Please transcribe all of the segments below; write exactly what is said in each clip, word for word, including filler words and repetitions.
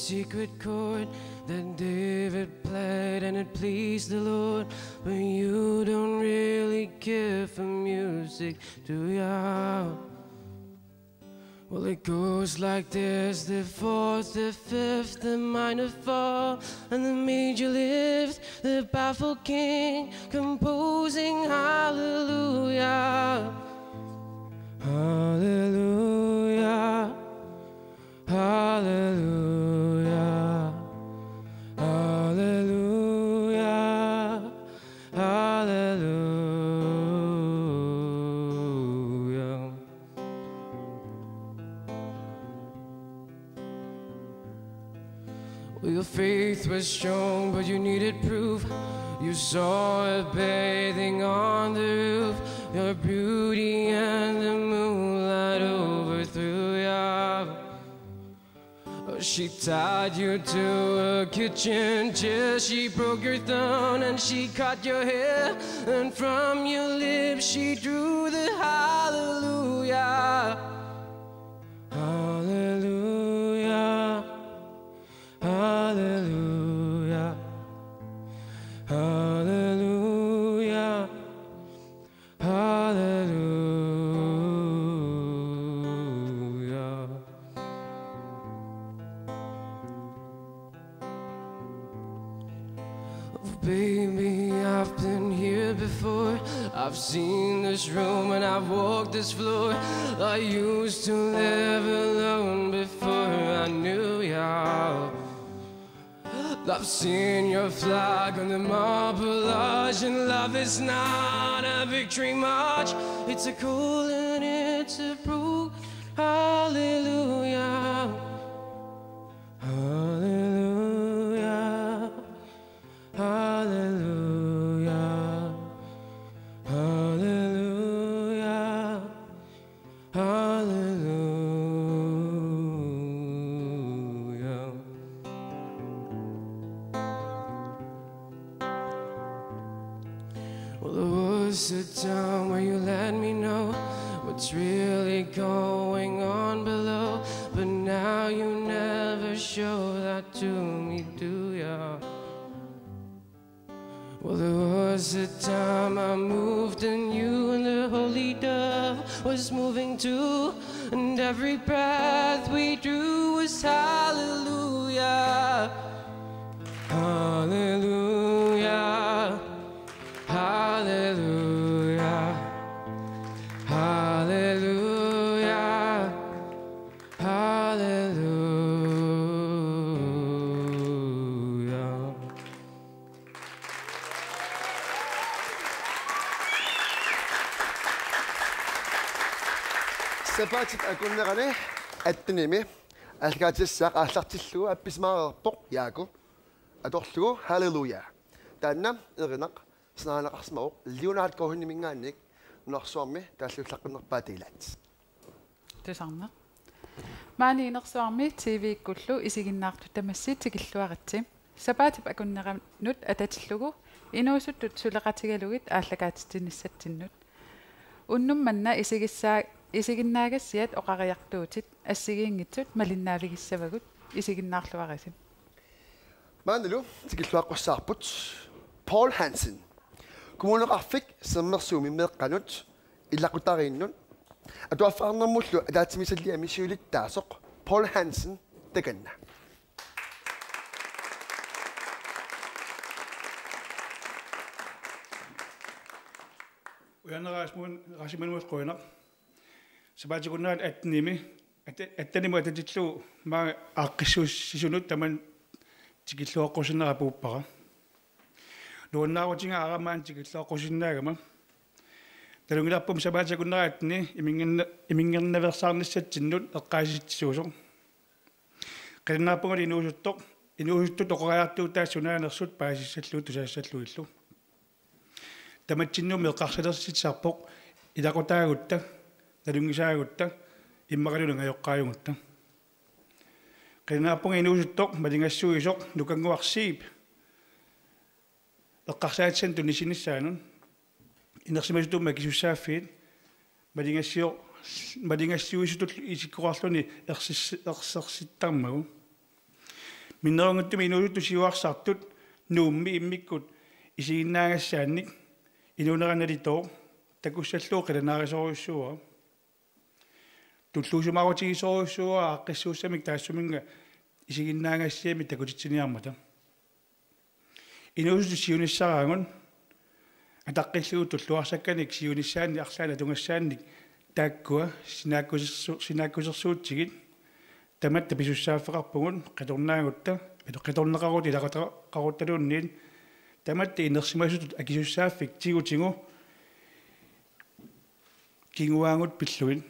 Secret chord that David played and it pleased the Lord. But you don't really care for music, do ya? Well, it goes like this: the fourth, the fifth, the minor fall, and the major lift, the powerful king composing hallelujah. Hallelujah. Hallelujah. Hallelujah. Hallelujah. Well, your faith was strong, but you needed proof. You saw her bathing on the roof. Your beauty and the moonlight overthrew you. She tied you to a kitchen chair. She broke your thumb and she cut your hair. And from your lips she drew the hallelujah. Hallelujah. Hallelujah. Hallelujah. Hallelujah. Baby, I've been here before. I've seen this room and I've walked this floor. I used to live alone before I knew you. I've seen your flag on the marble arch, and love is not a victory march. It's a call and it's a proof. Hallelujah. Hallelujah. Hallelujah. Hallelujah. Hallelujah. Well, there was a time where you let me know what's really going on below, but now you never show that to me, do ya? Well, there was a time I moved in you, and the holy dove was moving too, and every breath we drew was hallelujah. Hallelujah. Hallelujah. Hallelujah. Hallelujah. Sapaatip akunnerani attenimi aallakaatitassaaq aallartillugu appisimaareerpoq Jaaku atorlugu Hallelujah. Taanna Erinaq sanaanaqarsimavoq Leonard Cohenimingaanniit nunarsuarmi taalliullaqqinnerpaata ilaat. Tusarneq. Maani inersuarmi T V-kkullu isiginnaartut tamassi tikilluaritsi. Sapaatip akunneranut atatillugu inuusuttut suleqatigalugit aallakaatitsinissatsinnut. Unnuk manna isigissaa-, isiginnaagassiat oqariartuutit assigiinngitsut malinnaavigissavagut, isiginnaarluarisi. Maanilu tikilluaqqussaarput Paul Hansen. Kommuneqarfik Sermersuumi meeqqanut ilaqutariinnut atuarfeqarnermullu ataatsimiititaliami siulittaasoq Paul Hansen takanna. Ujanne Rasmun-, Rasimanuus qujanaq. Sapaatip akunnerata attenimi, atte-, attenimut atatillugu maanga aaqqissuussisunut tamanna tikilluaqqusinnera apuuppara. Nuannaarutiga aamma maani tikilluaqqusinnaagama. Nalunngilarpummi sapaatip akunnerata atteni iminngerna-, iminngernaveersaarnissatsinnut eqqaasitsisuusoq. Qilinnaarpungali inuusuttoq, inuusuttut oqariartuutaat sunaanersut paasissallugit tusaassallugillu. Tamatsinnummi eqqarsalersitsisoqarpoq ilaqutaagutta, nalunngisaagutta, immaqaluunniit angajoqqaajugutta. Qilinnaarpunga inuusuttoq malinngassuisoq Nukannguaq Zeeb eqqarsaatigisannut tunisinissaanut inersimasutut akisussaaffiit malinngassio-, malinngassuisutut isikkoqarluni ersis-, ersersittarmagu. Minnerunngitsumik inuusuttut siuarsartut Nuummi immikkut isiginnaagassaannik inuunera nalitooq takussallugu qilanaarisorujussuuara. Tulluusimaarutigisorujussuuara aaqqissuussamik taassuminnga isiginnaagassiamik takutitsiniarmata. Inuusuttut siunissaraagut ataqqillugu tulluarsakkanik siunissaannik arlaannik atugassaannik taakkua sinaakkusersu-, sinaakkusersuutsigit tamatta pisussaaffeqarpugut qitornaagutta, qitorneqarutta ilaqutaqaruttaluunniit tamatta inersimasutut akisussaaffik tigutigu kinguaagut pillugit.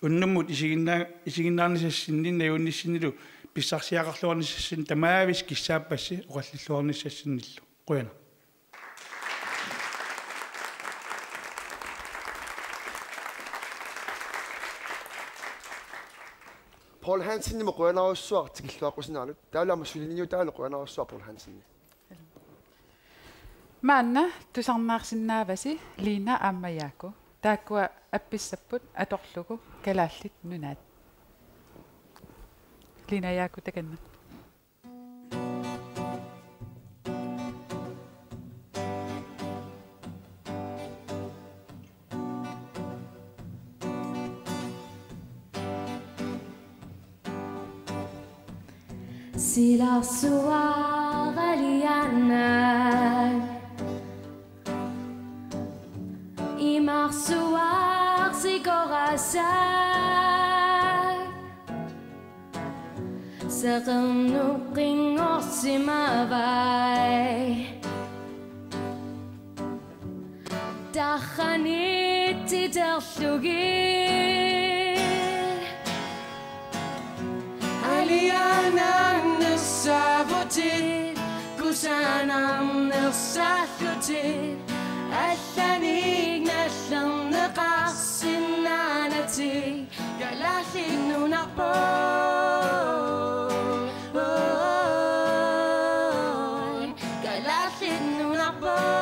Unnummut isiginnaa-, isiginnaarnissassinni najunnissinnilu pissarsiaqarluarnissassinni tamaavimmik kissaappassi oqallilluarnissassinnillu. Qujanaq. Poul Hansenimut qujanarsuaq tikilluaqqusinaaneranut. Taavalu aamma suliniutaanut qujanarsuaq Poul Hansenip. Maanna tusarnaarsinnaavasi Lina aamma Jaaku. Taakkua appissapput atorlugu Kalaallit Nunaat. Lina Jaaku takanna. Silarsuaq alianaq. Imarsuaq sikorasaq. Seqernup qinngorsimavai. Tarranit titerlugit. Alianarnersaavutit, kusanarnersaallutit, allanik nallerneqarsinnaanatik, Kalaallit Nunarput, Kalaallit Nunarput.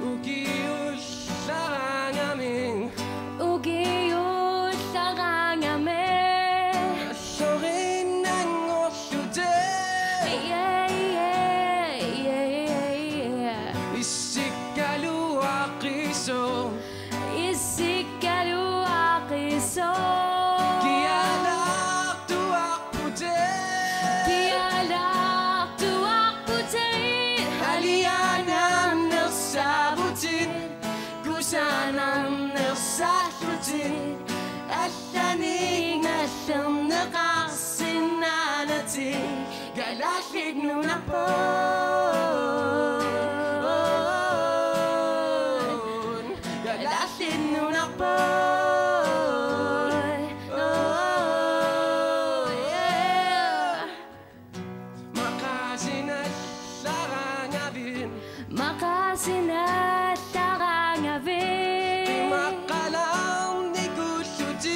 Ukiullaraangamik. Ukiullaraangamik. Alloriinnanngorlutit. Yeah, yeah, yeah, yeah. Issikkaluaqisoq. Issikkaluaqisoq. Kialaartuarputit. Kialaartuarputit. Alianarnersaavutit. Kusanarnersaallutit. Allanik nallerneqarsinnaanatik. Kalaallit Nunarput. Kalaallit Nunarput. Maqaasinallaraangavit. Maqaasinallaraangavit. Qimaqqalaarnikullutit.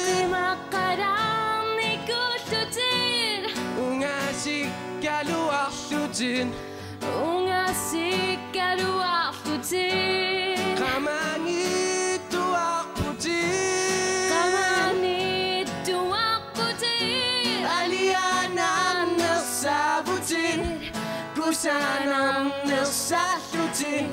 Qimaqqalaarnikullutit. Ungasikkaluarlutit. Ungasikkaluarlutit. Qamaanngittuarputit. Qamaanngittuarputit. Alianarnersaavutit. Kusanarnersaallutit.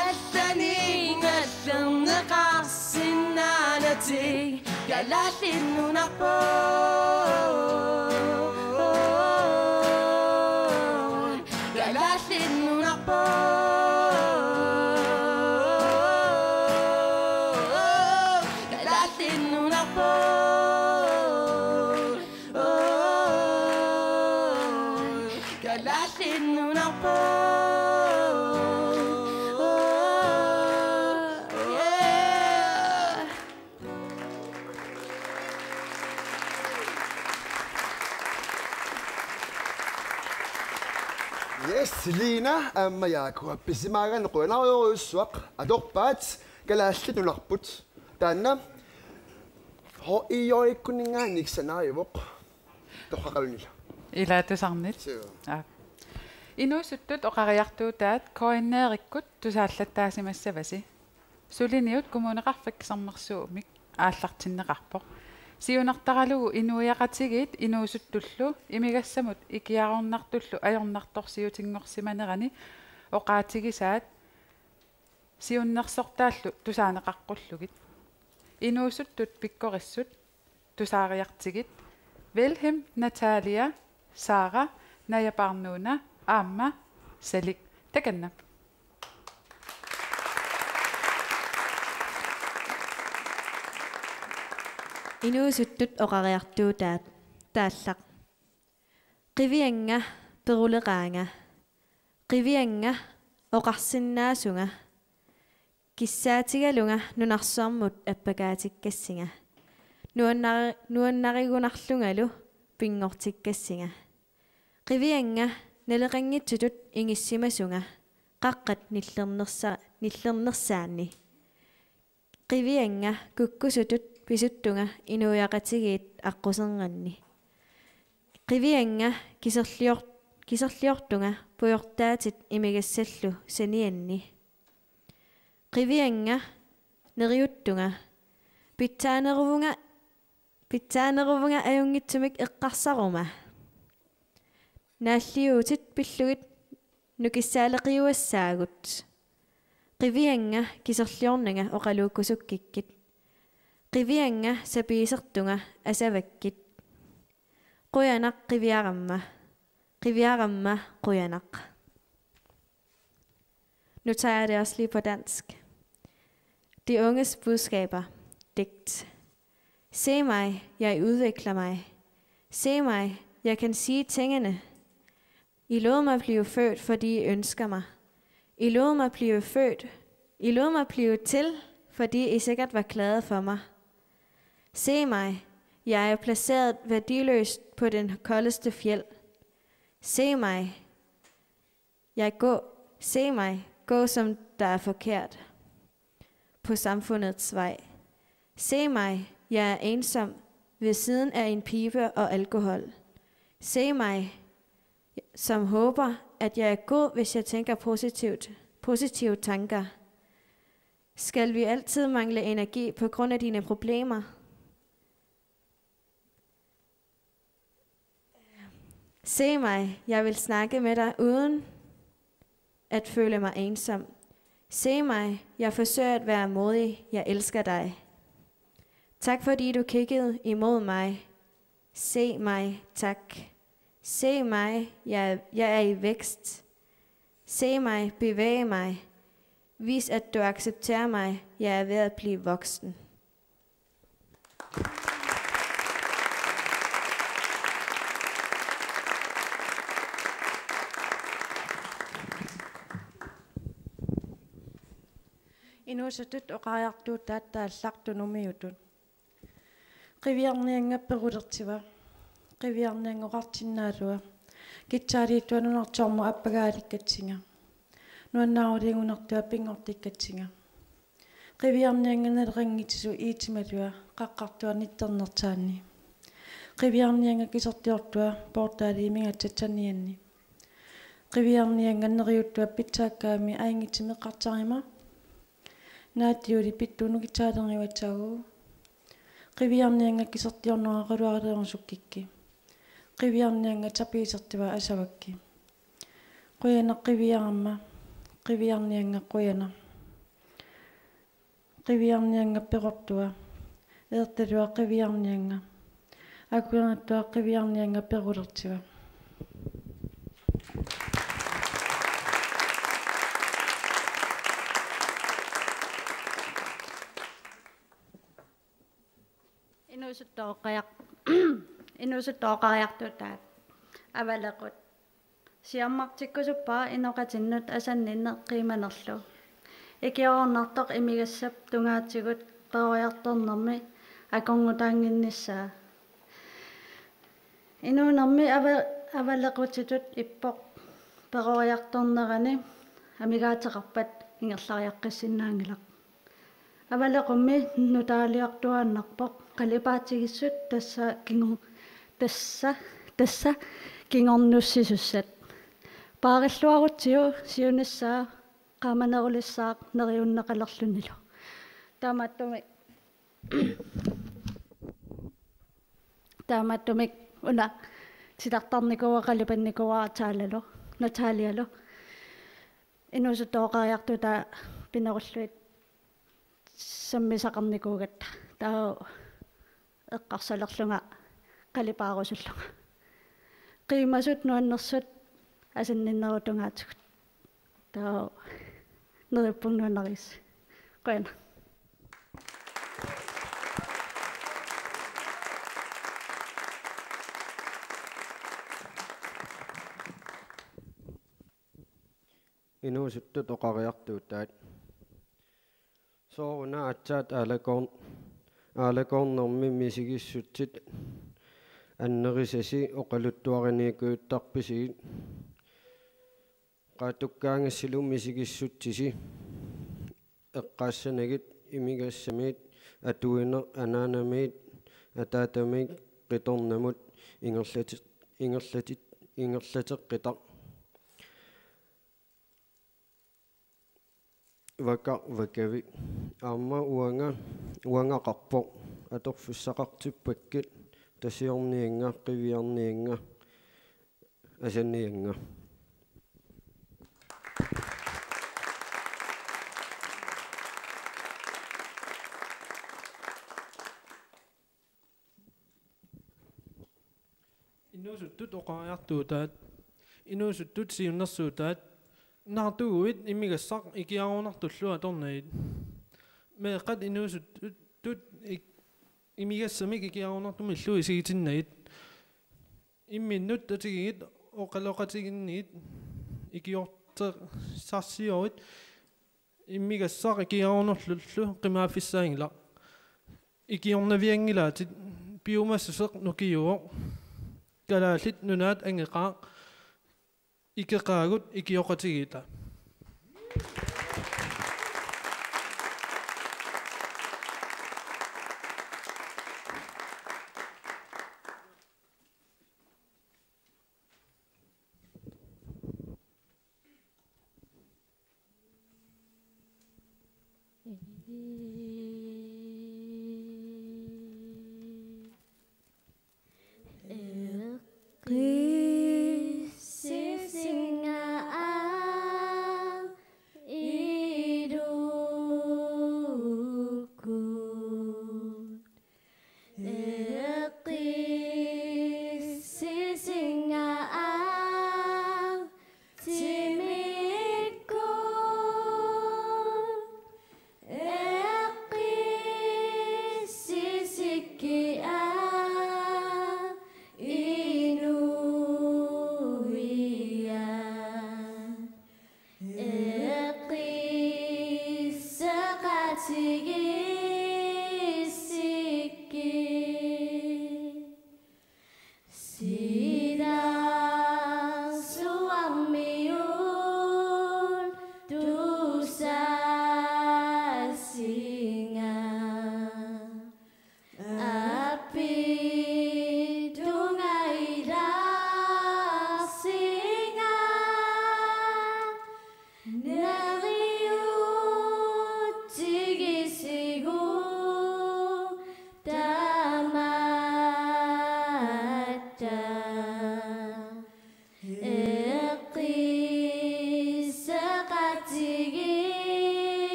Allanik nallerneqarsinnaanatik. Kalaallit Nunarput. Kalaallit Nunarput. Kalaallit Nunarput. Kalaallit Nunarput. Yes, Lina aamma Jaaku, appissimaagaanni qujanarujussuaq. Atorpaat Kalaallit Nunarput. Taanna H I J-ikkuninngaanniit sanaajuvoq. Torraqalunila. Ilaa tusarnit. Suu. Aa. Inuusuttut oqariartuutaat K N R-ikkut tusaallattaasimassavasi. Suliniut Kommuneqarfik Sermersuumik aallartinneqarpoq. Siunertaralugu inuiaqatigiit inuusuttullu imigassamut ikiaroornartullu ajornartorsiutinngorsimanerani oqaatigisaat siunnersortaallu tusaaneqaqqullugit. Inuusuttut pikkorissut tusaariartigit: Wilhelm, Natalia, Sara, Naja Barnuna aamma Salik. Takanna. Inuusuttut oqariartuutaat taallaq. Qiviannga peruleqaanga. Qiviannga oqarsinnaasunga. Kissaatigalunga nunarsuarmut appakaatikkassinga. Nuannari-, nuannarigunarlungalu pinngortikkassinga. Qiviannga naleqanngitsutut ingissimasunga. Qaqqat nillernersa-, nillernersaanni. Qiviannga kukkusutut pisuttunga inuiaqatigiit aqquserngani. Qiviannga kiserlior-, kiserliortunga pujortaatit imigassallu sanianni. Qiviannga neriuttunga pitsaaneruvunga, pitsaaneruvunga ajunngitsumik eqqarsaruma. Naalliuutit pillugit nukissaaleqiuassaagut. Qiviannga kiserliornanga oqaluukkusukkikkit. Qiviannga sapiisertunga asavakkit. Qujanaq qiviaramma. Qiviaramma qujanaq. Nu tager jeg det også lige på dansk. De unges budskaber. Digt. Se mig, jeg udvikler mig. Se mig, jeg kan sige tingene. I lod mig blive født, fordi I ønsker mig. I lod mig blive født. I lod mig blive til, fordi I sikkert var glade for mig. Se mig, jeg er placeret værdiløst på den koldeste fjeld. Se mig, jeg gå, se mig, gå som der er forkert på samfundets vej. Se mig, jeg er ensom ved siden af en pibe og alkohol. Se mig, som håber, at jeg er god, hvis jeg tænker positivt, positive tanker. Skal vi altid mangle energi på grund af dine problemer? Se mig, jeg vil snakke med dig uden at føle mig ensom. Se mig, jeg forsøger at være modig. Jeg elsker dig. Tak fordi du kiggede imod mig. Se mig, tak. Se mig, jeg, jeg er i vækst. Se mig, bevæge mig. Vis, at du accepterer mig. Jeg er ved at blive voksen. Inuusuttut oqariartuutaat taallaq tunumiutut. Qiviarniannga perulertiva. Qiviarniannga oqartinnaallugu. Kitsaaliittua nunarsuarmut appagaalikkatsinga. Nuannaaruliigunartua pinngortikkatsinga. Qiviarniannga naleqanngitsutut iitimalua qaqqartua nitternersaanni. Qiviarniannga kiserliortua portaali imigassat sanianni. Qiviarniannga neriuttua pitsaakkaami ajunngitsumik eqqarsarima. Naatsuuli pittuunukitsaaleriuassaagu. Qiviarniannga kiserliornera qaluarilerusukkikkit. Qiviarniannga sapiisertiva asavakkit. Qujanaq qiviaramma. Qiviarniannga qujanaq. Qiviarniannga perortua. Eertalua qiviarniannga. Akueriartua qiviarniannga perulertua. Inuusuttut oqariar-, inuusuttut oqariartuutaat. Avalequt. Siammartikkusuppara inoqatinnut asanninneq qiimanerlu. Ikiaroornartoq imigassap tungaatigut peroriartornermi akornutaannginnissaa. Inuunermi ava-, avalequtitut ippoq peroriartornerani amigaateqarpat ingerlariaqqissinnaanngilaq. Avaleqummi nutaaliortuaannarpoq qalipaatigisut tassa kingu-, tassa, tassa kingornussisussat. Paarilluarutsigu siunissaa qaamanerulissaaq neriunneqalerlunilu. Taamaattumik, taamaattumik una titartarnikuuara, qalipannikuuara Natalialu, Natalialu. Inuusuttut oqariartuutaat pinerullugit sammisaqarnikuugatta. Taava eqqarsalerlunga qalipaarusullunga. Qiimasut nuannersut asanninnerup tungaatigut. Taava neriuppunga nuannarigissi. Qujanaq. Inuusuttut oqariartuutaat. Sooruna aatsaat aalakoor-, aalakoornermi misigissutsit annerisasi oqaluttuariniikujuttarpisigit? Qaattukkaangassilu misigissutsisi eqqaassanagit imigassamiit atuineq anaanamiit ataatamiit qitornamut ingerlati-, ingerlati-, ingerlateqqitaq. Vakaq vakavik. Aamma uanga, uangaqarpoq. Atorfissaqartippakkit tasiorniannga, qiviarniannga, asanniannga. Inuusuttut oqariartuutaat, inuusuttut siunnersuutaat, naartuguit imigassaq ikiaroornartullu atornagit. Meeqqat inuusuttut ik-, imigassamik ikiaroornartumillu isigitinnagit. Imminnut tatigigit oqaloqatiginnigit ikiorteqarsiorit imigassaq ikiaroornerlullu qimaaffissaanngilaq. Ikiornavianngilaatit, piumassuseq nukiuvoq. Kalaallit Nunaat angeqaaq. Ikeqaagut, ikioqatigiitta.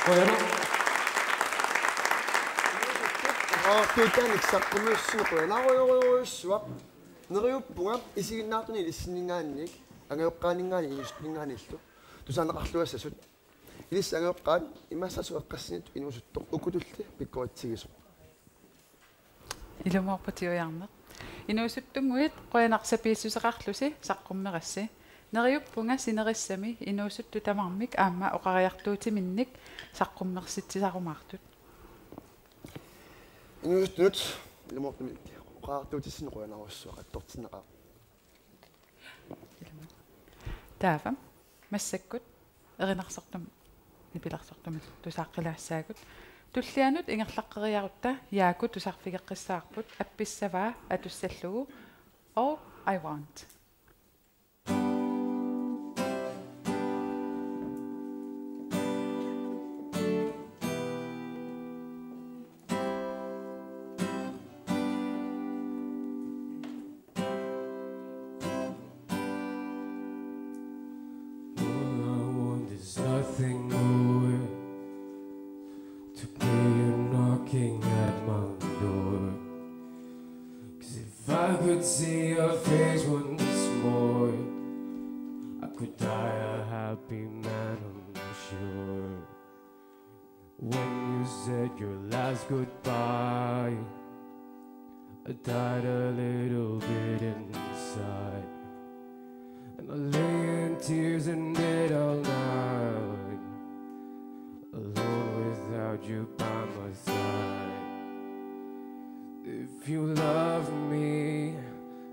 Qujanaq. Titanic saqqummiussineq qujanarujorujussuaq. Neriuppunga isiginnaartuni ilissinninngaanniit, angajoqqaaninngaanniit inuusuttunngaanniillu tusaaneqarluassasut. Ilissi angajoqqaat imaassasoq eqqassinittut inuusuttoq ukutulli pikkoritsigisoq. Ilumoorpoq Tiujarneq. Inuusuttunnguit qujanaq sapiissuseqarlusi saqqummerassi. Neriuppunga sinerissami inuusuttut tamarmik aamma oqariartuutiminnik saqqummersitsisarumaartut. Inuusuttunut ilumoortumik oqariartuutissinnut qujanarsuaq attortinneqaaq. Taava massakkut erinarsortumik nipilersortumik tusaaqqilaassaagut. Tullianut ingerlaqqeriarutta Jaaku tusarfigeqqissaarput appissavaa atussallugu All I Want. All I want is nothing more to be you knocking at my door. 'Cause if I could see your face once more, I could die a happy man, I'm sure. When you said your last goodbye, I died a little bit inside. And I lay in tears in bed all night, alone without you by my side. If you love me,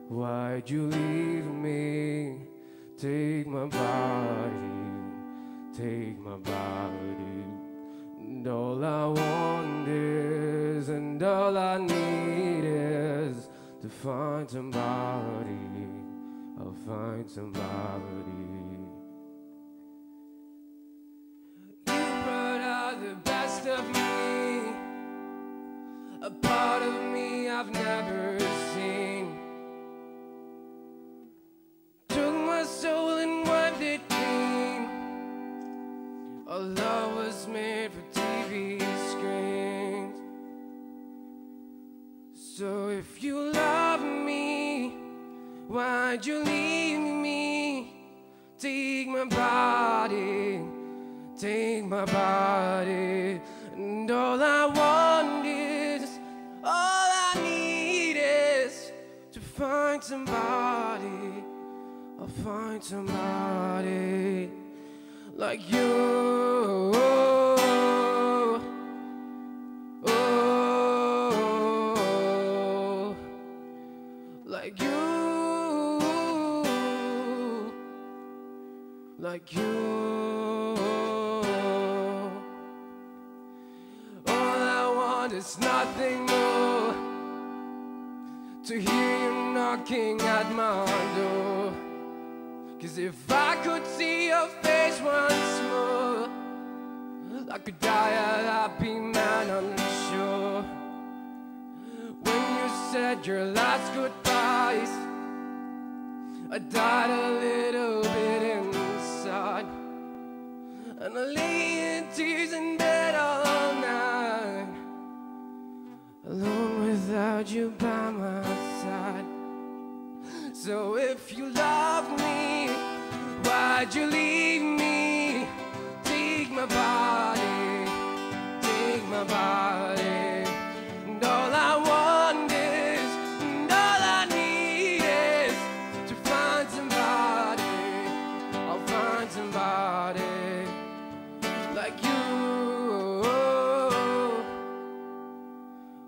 why'd you leave me? Take my body, take my body. And all I want is, and all I need is to find somebody. I'll find somebody. You brought out the best of me, a part of me I've never seen. Took my soul and wiped it clean. Our love was made for T V screens. So if you love me, why'd you leave me? Take my body, take my body. And all I want is, all I need is to find somebody, I'll find somebody like you. Oh, like you. Like you. All I want is nothing more to hear you knocking at my door. 'Cause if I could see your face once more, I could die a happy man, I'm sure. When you said your last goodbyes, I died a little bit inside. And I lay in tears in bed all night, alone without you by my side. So if you love me, why'd you leave me? Take my body, take my body. And all I want is, and all I need is to find somebody. I'll find somebody like you.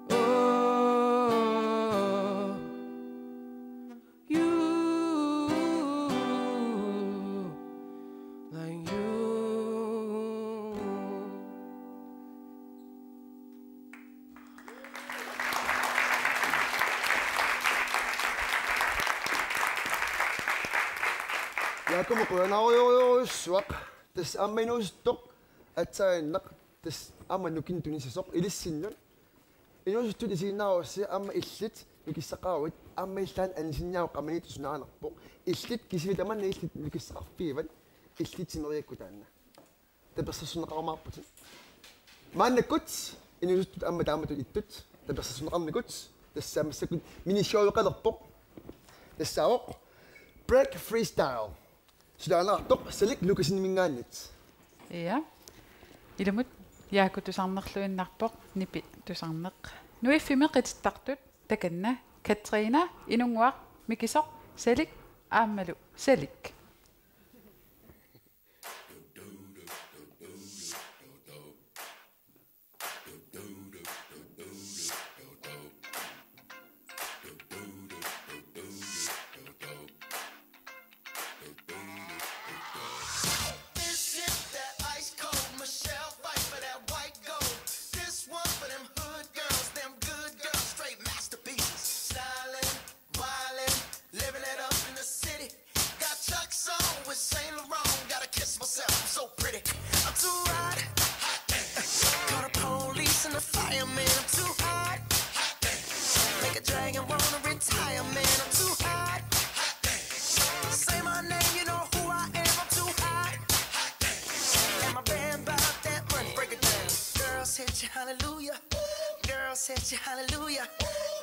Oh, you, like you. Jaaku, qujanarujorujussuaq. Tassa aamma inuusuttoq aatsaannaq, tassa aamma nukinnik tunisasoq ilissinnut. Inuusuttut isiginnaarussi aamma illit nukissaqaruit, aamma illaat anisinniaruk qamaniittoq sunaanerpoq. Illit kisiat tamanna illit nukissaqarfigivat, illit timeriakkut taanna. Tapersersorneqarumaarputit. Maannakkut inuusuttut aamma taamatut ittut Tapersersorneqarnikut tassa massakkut minishowqalerpoq. Tassaavoq Break Freestyle. Sulaanaartoq Salik Lukaseniminngaanniit. Ja. Ilumut Jaaku tusarnerluinnarpoq, Nipi tusarneq. Nuiffimi qitittartut takanna: Katrina, Inunnguaq, Mikisoq, Salik, aammalu Salik. This is that ice cold Michelle fight for that white gold. This one for them hood girls, them good girls, straight masterpieces. Styling, wildin', living it up in the city. Got Chucks on with Saint Laurent. Gotta kiss myself, I'm so pretty. I'm too hot. Call the police and the fireman. I'm too hot. Make a dragon wanna retire, man. I'm too hot. Say my name, you know who I am. I'm too hot. And my band about that money. Break it down. Girls hit you, hallelujah. Girls hit you, hallelujah.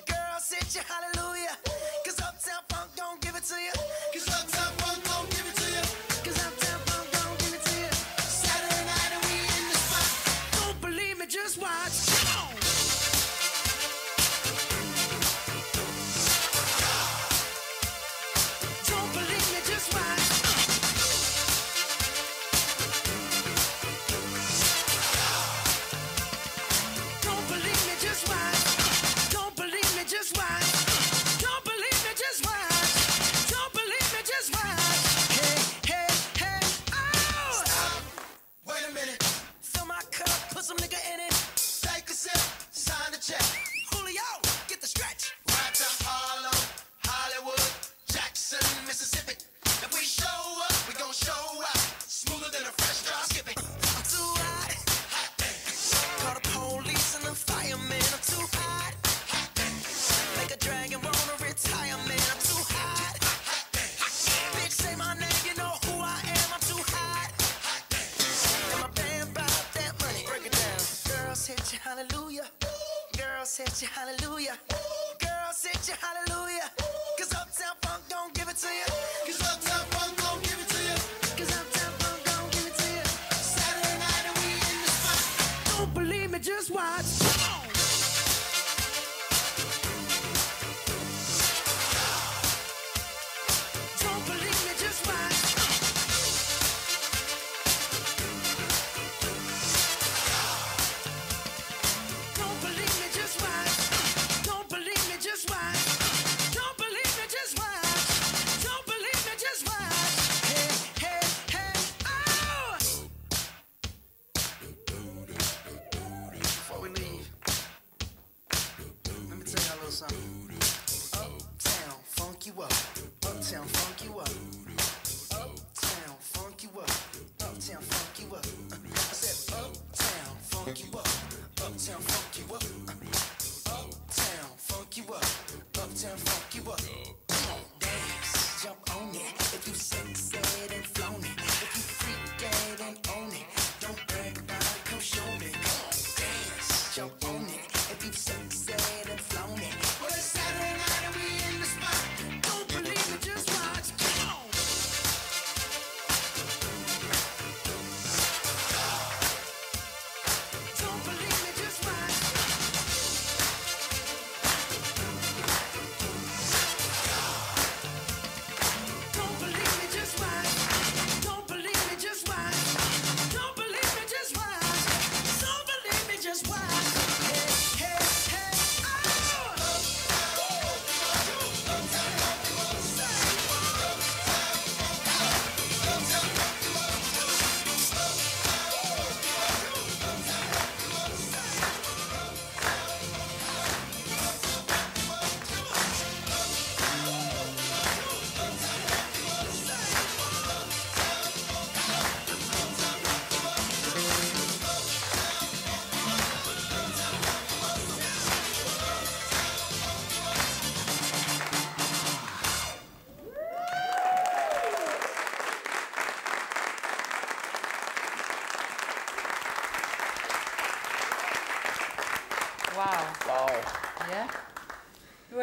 Girls hit you, hallelujah. 'Cause Uptown Funk don't give it to you. 'Cause Uptown Funk don't give it to you. 'Cause Uptown Funk don't give it to you. Saturday night and we in the spot. Don't believe me, just watch. Come on. Don't believe me, just watch. Don't believe me, just watch. Don't believe me, just watch. Don't believe me, just watch. Don't believe me, just watch. Hey, hey, hey, oh! Stop. Wait a minute. Fill my cup, put some nigga in it. Take a sip, sign the check. Julio, get the stretch. Right to Harlem, Hollywood, Jackson, Mississippi. If we show up, we gon' show out. Smoother than a fresh drop. Skip it. I'm too hot. Call the police and the firemen. I'm too hot. Make a dragon wanna retire, man. I'm too hot. Bitch, say my name, you know who I am. I'm too hot. And my band about that money. Break it down. Girls hit you, hallelujah. Girls hit you, hallelujah. Girls hit you, hallelujah. 'Cause Uptown Funk don't give it to you. 'Cause Uptown Funk don't give it to you. 'Cause Uptown Funk don't give it to you. Saturday night and we in the spot. Don't believe me, just watch. Come on. Don't believe me, just watch. Don't believe me, just watch. Don't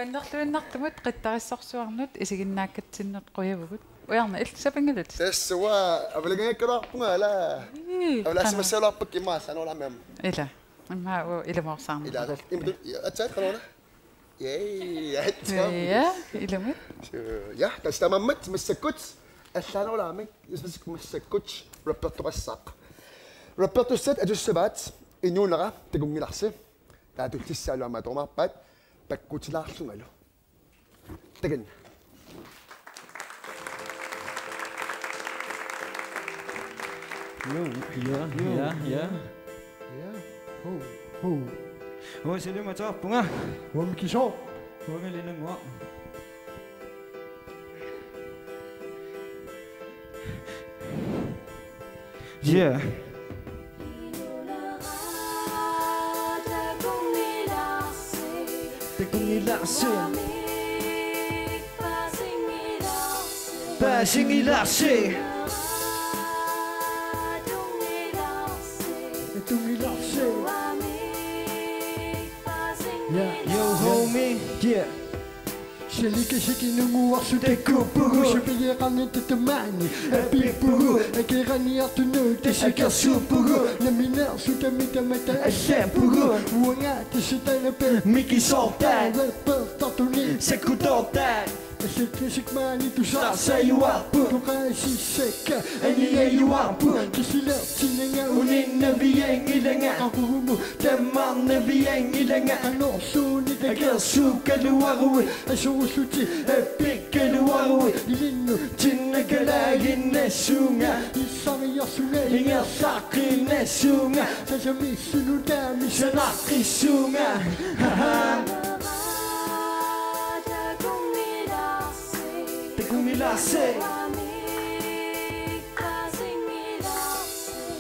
Nerluinnartumut qittarissorsuarnut isiginnaakkatsinnik qujavugut. Ujarna, illit sapinngilatit? Tassa uanga avalagingakkaluarpunga, ala. Ii, avalaasimassagaluarpunga aamma. Ila. Immaqa uagut ilumoorsaarneq. Ila. Immaqa, ja, aatsaat, qanoq una? Yay, aatsaat. Ja, ilumut. Så, ja, tassa taamaammat massakkut allaanerulaamik, massakkut, massakkut rappertoqassaaq. Rappertussat atussavaat Inuunera Takunngilarsi. Taava tullissaa aamma atorumaarpaat Pakkutilaarlungalu. Takanna. Jo, ja, ja, ja. Ja. Ho, ho. Uanga Silimatorpunga. Uanga Mikisooq. Uanga Linannguaq. Yeah. Takunngilarsi. Paasingilarsi. Takunngilarsi. Yeah. Yo, homie. Yeah. Salikasik inunnguarsutakuppugut. Supigeqarnitut tamaani apippugut. Akeraniartunut tassa akersuuppugut. Nammineersutamit tamatta allappugut. Uanga tassa taanna Mikisoortaat. Rappertartunik sakkutoortaat. Salikasik maani tusarsajuarput. Toqaasissakka aniajuarput. Kisilertinnanga uninnavianngilanga. Qaqugumut tammarnavianngilanga. Qanorluunniit akersuukkaluaruit. Asorullutit appikkaluaruit. Ilinnut tinnakalaaginnassuunga. Issariarsunga ingerlaqqinnassuunga. Sasamissunut taamik sanaqqissuunga. Ha, ha. Takunngilarsi.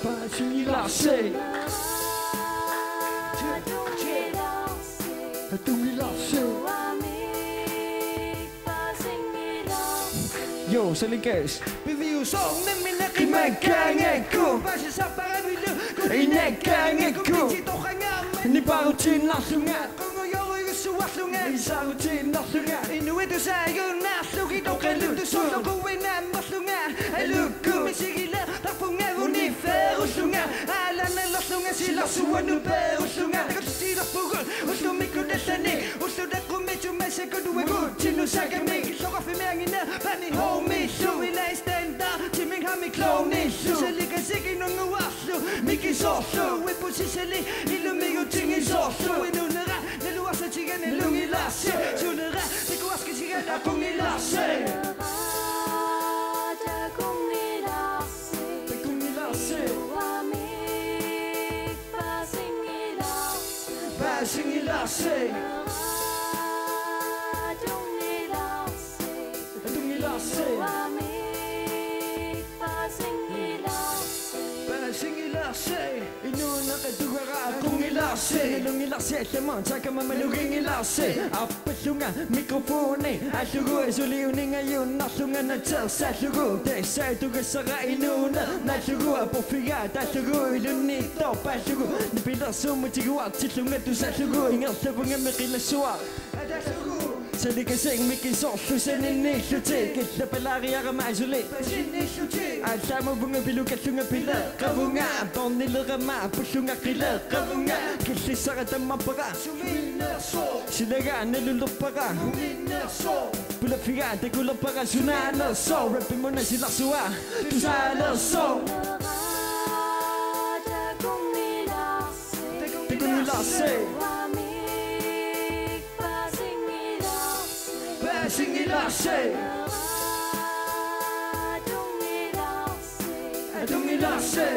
Paasingilarsi. Takunngilarsi. Yo, Salikas. Piviusoornimmi qimakkaangakku. Paasisarparavillu inakkaangakku. Nipaarutiinnarlunga. Qungujorujussuarlunga. Isaarutiinnarlunga. Inuit tusaajunnaarlugit oqaluttusorlu quinnaammerlunga. Alukku misigilertarpunga unifferullunga. Aalannalerlunga silarsuanut peerullunga. Takutilerpugut ullumikkut allanik. Ullut eqqumiitsut massakkut uagutsinnut sagamik. Illoqarfimmi anginerpaamik homiillu. Ilai standard. Timing hami klovnillu. Salikasik inunnguarlu. Mikisoorlu. Uippusissali. Ilumigutigisoorlu. Inuunera. Naluarsatiga nalunngilarsi. Suunera. Takuarskisiga takunngilarsi. Takunngilarsi. Paasingilarsi. Takunngilarsi. Paasingilarsi. Inuuneq atugaraa. Takunngilarsi. Nalunngilarsi allamut taakama maluginngilarsi. Appallunga mikrofoni aallugu suli uningajunnarlunga natersaallugu. Tassa atugassara inuuneq naallugu aporfigaat taallugu ilunniittorpaallugu. Nipilersuummut tiguartillunga tusaallugu ingerlavungami qilassuaq. Salikasik Mikisoorlu saninniillutik. Killapalaariarama asuli. Aallaammavunga pilukallunga pileqqavunga. Tornilerama pullunga qileqqavunga. Killissara tammarpara. Silagaa nalulerpara. Pulaffigaa takulerpara sunaanersoq. Rappimunga silarsuaq tusaalersoq. Takunngilarsi. Paasingilarsi. Takunngilarsi.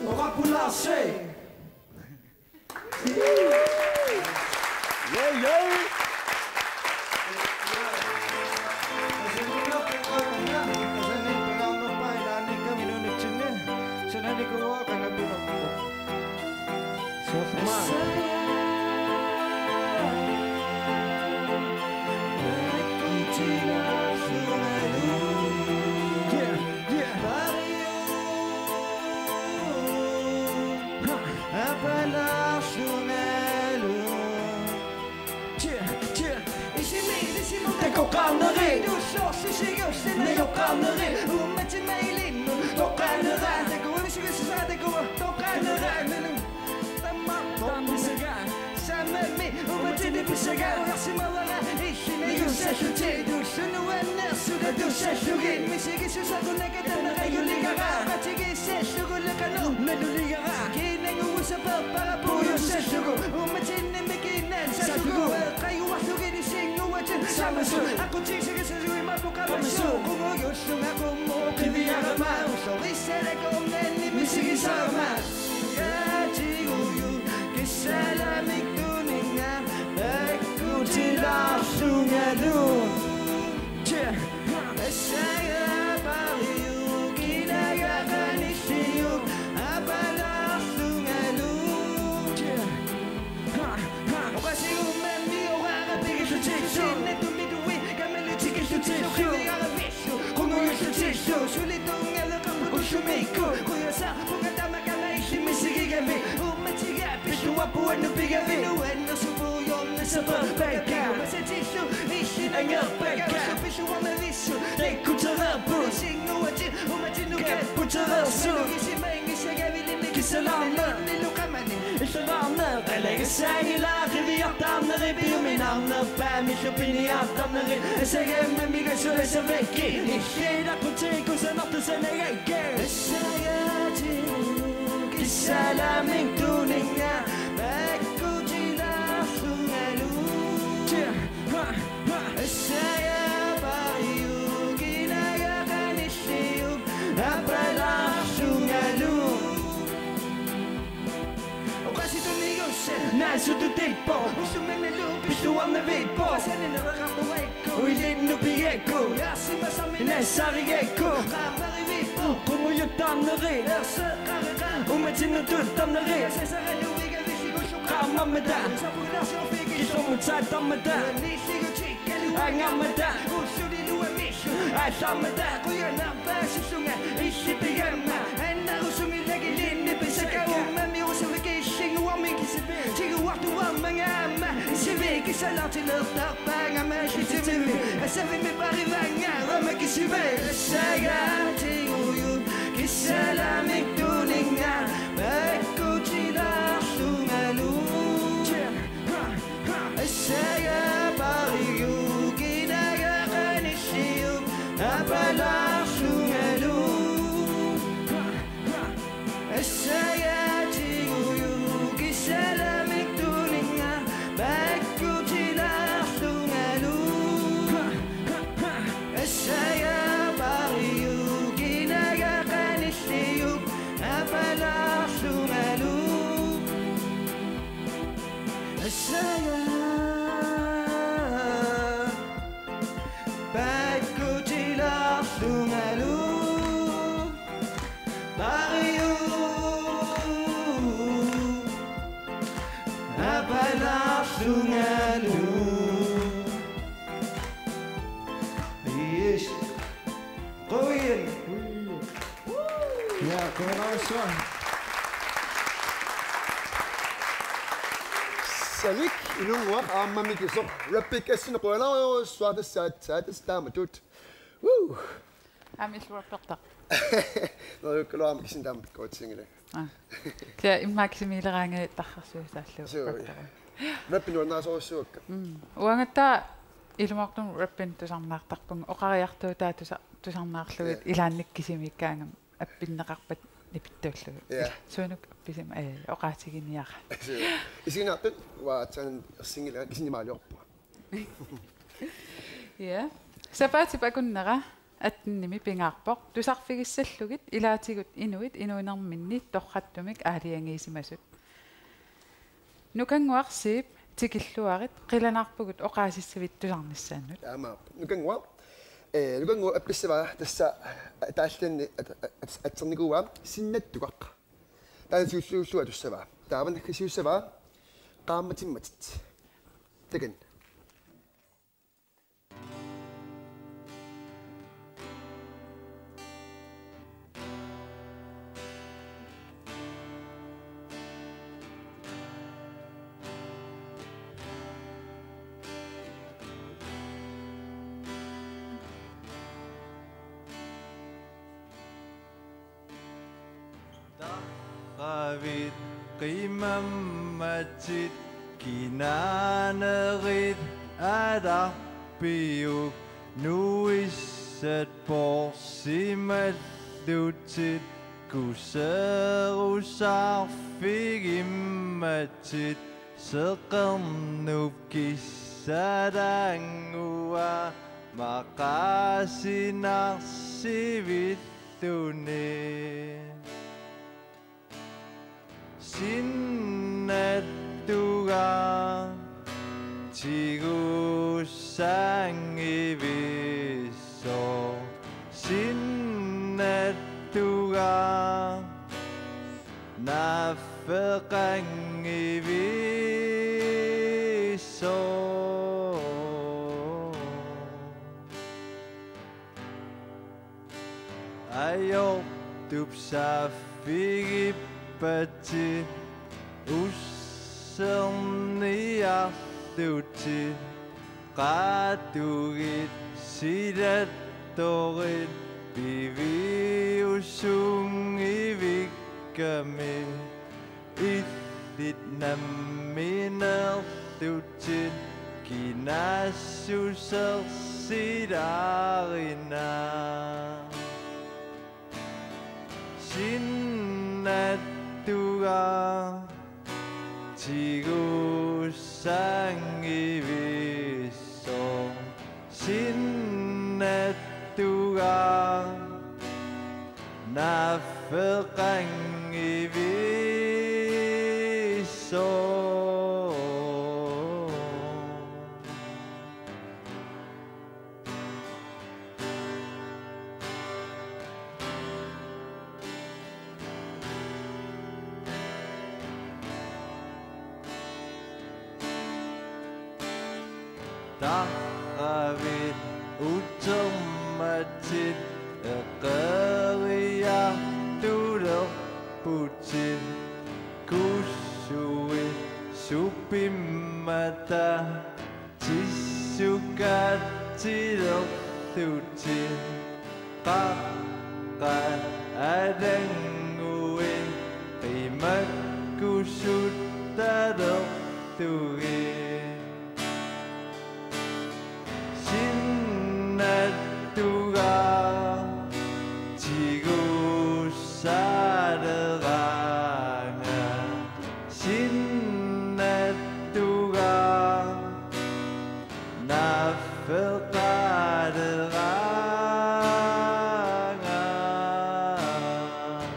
Oqarpularsi. Yay, yay. Yeah, yeah. Huh. Sinnejoqqaarneri uummatimma ilinnut toqqaannera. Takuami sigissaa takuami toqqaannera. Tamma toqqaannera. Saammi uummatini pissagaa ujarsimavara illinajussallutit. Tullunut annersuta tussallugit. Misigissuseq una katanera juligara. Patigiissallugu qanoq naluligara. Kiinanguusaperpara puiussallugu. Uummatinni mikiinnassallugu. Qajuarlugit issinnguatit samasut. Aqqutigisassasut imaappoq qamasut. Qungujullunga qummut qiviarama. Ullorissat akornanni misigisarama. Yaatigujuk kissaalaamik tuninnga takkutilaarlungalu. Assaga pariuk kinaga qanilliuk apalaarlungalu. Oqaasigummammi oqaara pigillutillu. Sinnattummi tui kamalu tikillutillu. Qiviaravillu qungujullutillu. Suli tunngaleqarput ullumikkut. Qujasarpunga tamakana illit misigigavit. Uummatiga pilluarput uannut pigavit. Nuannersuuvoq ujarnissappat. Pekka. Masatillu illit angerpakka. Ullut pilluarnavissut takkutereerput. Issinnguatit uummatinnut kapputereersut. Malugissimanngisagavillinnik kissalaarneq. Illulilu qamani illalaarneq. Qalagassaanngilaq qiviartaarneri piuminarnerpaamillu piniartarneri. Asagammamigasu asavakki. Illit aqqutigassat kusanartussanaga. Assagaatigut kissaalaamik tuninnga takkutilaarlungalu. Assaga pariuk kinaga qanilliuk apalaarlungalu. Oqaasitut nigussat naasutut ippoq. Ullummannalu pilluarnavippoq. Sanineqaqarpuaikku ilinnut pigakku. Ujarsimasarmi nassarigakku. Qaammarivippoq qungujuttarneri. Erseqqareqaaq uummatinnut tuttarneri. Sasaraluigavilligullu qaammammata. Sapularsuorfiik killormut saattarmata. Uannilligu tikkalu angammata. Ullulilu amillu aallarmata. Qujanarpaasillunga illit pigamma. Annarusunngilagilinnik pisakka. Uummami usavikiillinguarmi kisipi. Tiguartuarmanga aamma isivi. Kissalaartilertarpaanga aamma illitimi. Asavimmi parivaanga aamma kisivi. Assagaatigut kissaalaamik tuninnga takkutilaarlungalu. Assaga pariuk kinaga qanilliuk apalaarlungalu. Assagaatigut kissaalaamik tuninnga takkutilaarlungalu. Assaga pariuk kinaga qanilliuk apalaarlungalu. Assaga takkutilaarlungalu. Pariuk apalaarlungalu. Yes. Qujan. Ja, qujanarsuaq. Savik Inunnguaq aamma Mikisoq. Rappikkassinnik qujanarsuaq tassa aatsaat tassa taamatut. Woo! Aamma illuarpertaq. Neriukkaluarama kisianni taama pikkoritsinngilanga. Aa. Kia immaqa kisimiileraangat tarrarsuusaallu. Suu, ja. Rappi nuannaasorujussuakka. Mm. Uangattaaq ilumoortumik rappinut tusarnaartarpunga, oqariartuutaat tusa-, tusarnaarlugit. Ja. Ilaannik kisimiikkaangama appinneqarpat nipittuullugit. Ja. Suunuk appisima, ee, oqaatiginiara. Suu. Isiginnaartut uanga aatsaannguaq ersinngilanga kisianni imaaliorpunga. Ja. Sapaatip akunnera attenimi pingaarpoq. Tusarfigissallugit ilaatigut inuit inuunerminni torrattumik aalajangiisimasut. Nukannguaq Zeeb, tikilluarit, qilanaarpugut oqaasissavit tusarnissaannut. Taamaappoq. Nukannguaq, ee, Nukannguaq appissavaa tassa, ee, taallanni at-, at-, at-, atsernikuuaa Sinnattugaq. Taanna siulliullugu atussavaa. Taava naggasiussavaa Qaammatimmatit. Takanna. Avit qimammatit kinaanerit alarpiuk nuissat porsimallutit kuserusaarfigimmatit seqernup kissalaannguaq maqaasinarsivilluni. Sinnattugaaq tigussaanngivissoq. Sinnattugaaq naaffeqanngivissoq. Ajortup saaffigippatit usserniarlutit, qaatugit silattorit piviusunngivikkami. Illit nammineerlutit kinaassusersilaarina. Sinnattugaaq tigussaanngivissoq. Sinnattugaaq naaffeqanngivissoq. Tarravit utermatit eqeeriartulerputit, kussuit supimmata tissukaatsilerlutit, qaqqat alannguit qimakkusuttalerlugit. Sinnattugaaq tigussaleraangat. Sinnattugaaq naaffeqaleraangat.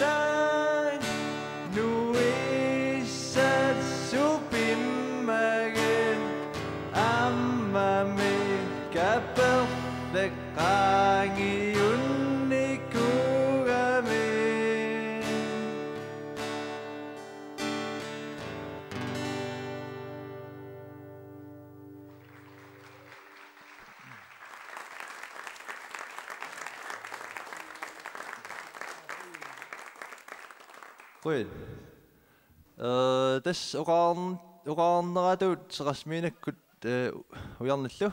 Kissalaannguit nuissat supimmagit aammami kaperleq qaangiunnikkuugami. Qujan. Øh, tassa oqarn-, oqarneratut seqerrimiinnakkut, øh, ujarnillu.